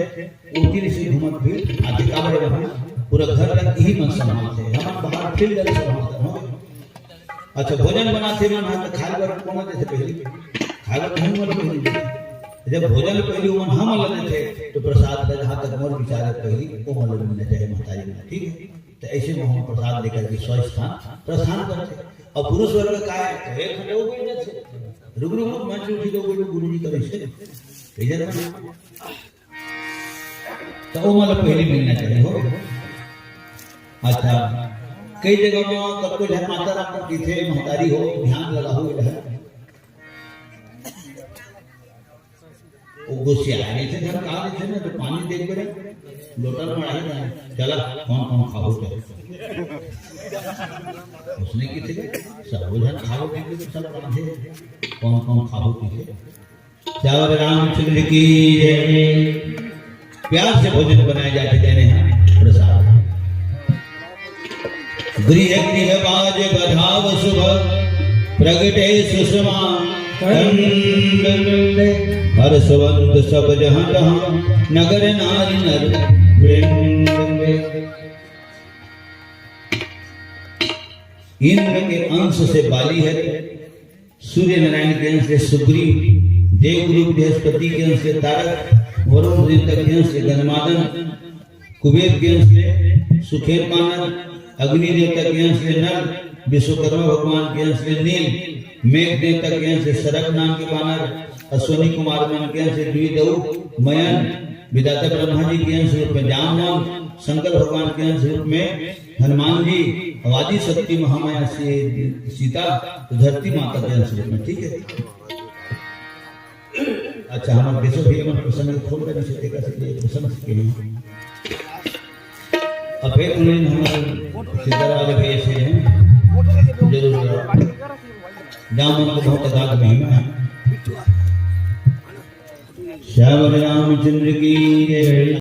उनकी ऋषि घूमत भी आते, काबर वहाँ पूरा घर का यही मन संभालते हैं। हम बाहर फील्ड संभालते हैं। अच्छा, भोजन बनाथे मन ह, त खाए बर कोन देथे पहिली? खाए बर हमन ला पहिली देथे। जब भोजन पहिली ओमन हमन ला देथे, तो प्रसाद ला, जहाँ तक मोर विचार हे, पहिली ओमन ला मिलना चाहिए, महतारी मन, ठीक है? तो ऐसे में हम प्रसाद लेकर के स्वस्थान प्रस्थान करथे। और पुरुष वर्ग का है, तो एक घंटे वो बैठ जाथे। रुक, रुक, रुक, मैं उठी तो बोलूं, गुरु जी करे से। इधर में तो ओमन ला पहिली मिलना चाहिए हो। अच्छा, कई जगह में कतको झन माता राम को कहिथे, महतारी हो, ध्यान लगाहू इधर। वो गोसियाय रहिथे, झन कहा रहिथे ना, तो पानी देख के लोटा में मढ़ाही ना, चला, कौन कौन खाहू ते। उसने कहिथे, सब झन खाहू कहिथे, तो सब रांधे, कौन कौन खाहू कहिथे। श्यावर रामचंद्र की जय। प्यार से भोजन बनाए जाथे, देने हैं प्रसाद। गृह गृह बाज बधाव शुभ, प्रगटे सुषमा कंद। हर्षवंत सब जहाँ तहाँ, नगर नारी नर वृंद। इंद्र के अंश से बाली है, सूर्य नारायण के अंश ले सुग्रीव, देवगुरु बृहस्पति के अंश ले तारक, वरुण देवता के अंश ले गंधमादन, कुबेर के अंश ले सुखेन मानद, अग्नि देवता के अंश ले नल, विश्वकर्मा भगवान के अंश ले नील, मेघ देवता के अंश ले सरक नाम के बानर, अश्वनी कुमार मन के अंश ले द्विदऊ, मयन, विधाता ब्रह्मा जी के अंश रूप में जामवंत, शंकर भगवान के अंश रूप में हनुमान जी, अउ आदि शक्ति महामाया से सीता, तो धरती माता के अंश रूप में, ठीक है। अच्छा, हमारे देशो भी मन प्रसंग खोल कर इसे देखा सकते हैं, प्रसंग के हैं। अब फिर उन्हें हमारे सितारा वाले भैया से हैं, जरूर जामवंत को बहुत अगाध महिमा है। श्यावर रामचंद्र की जय।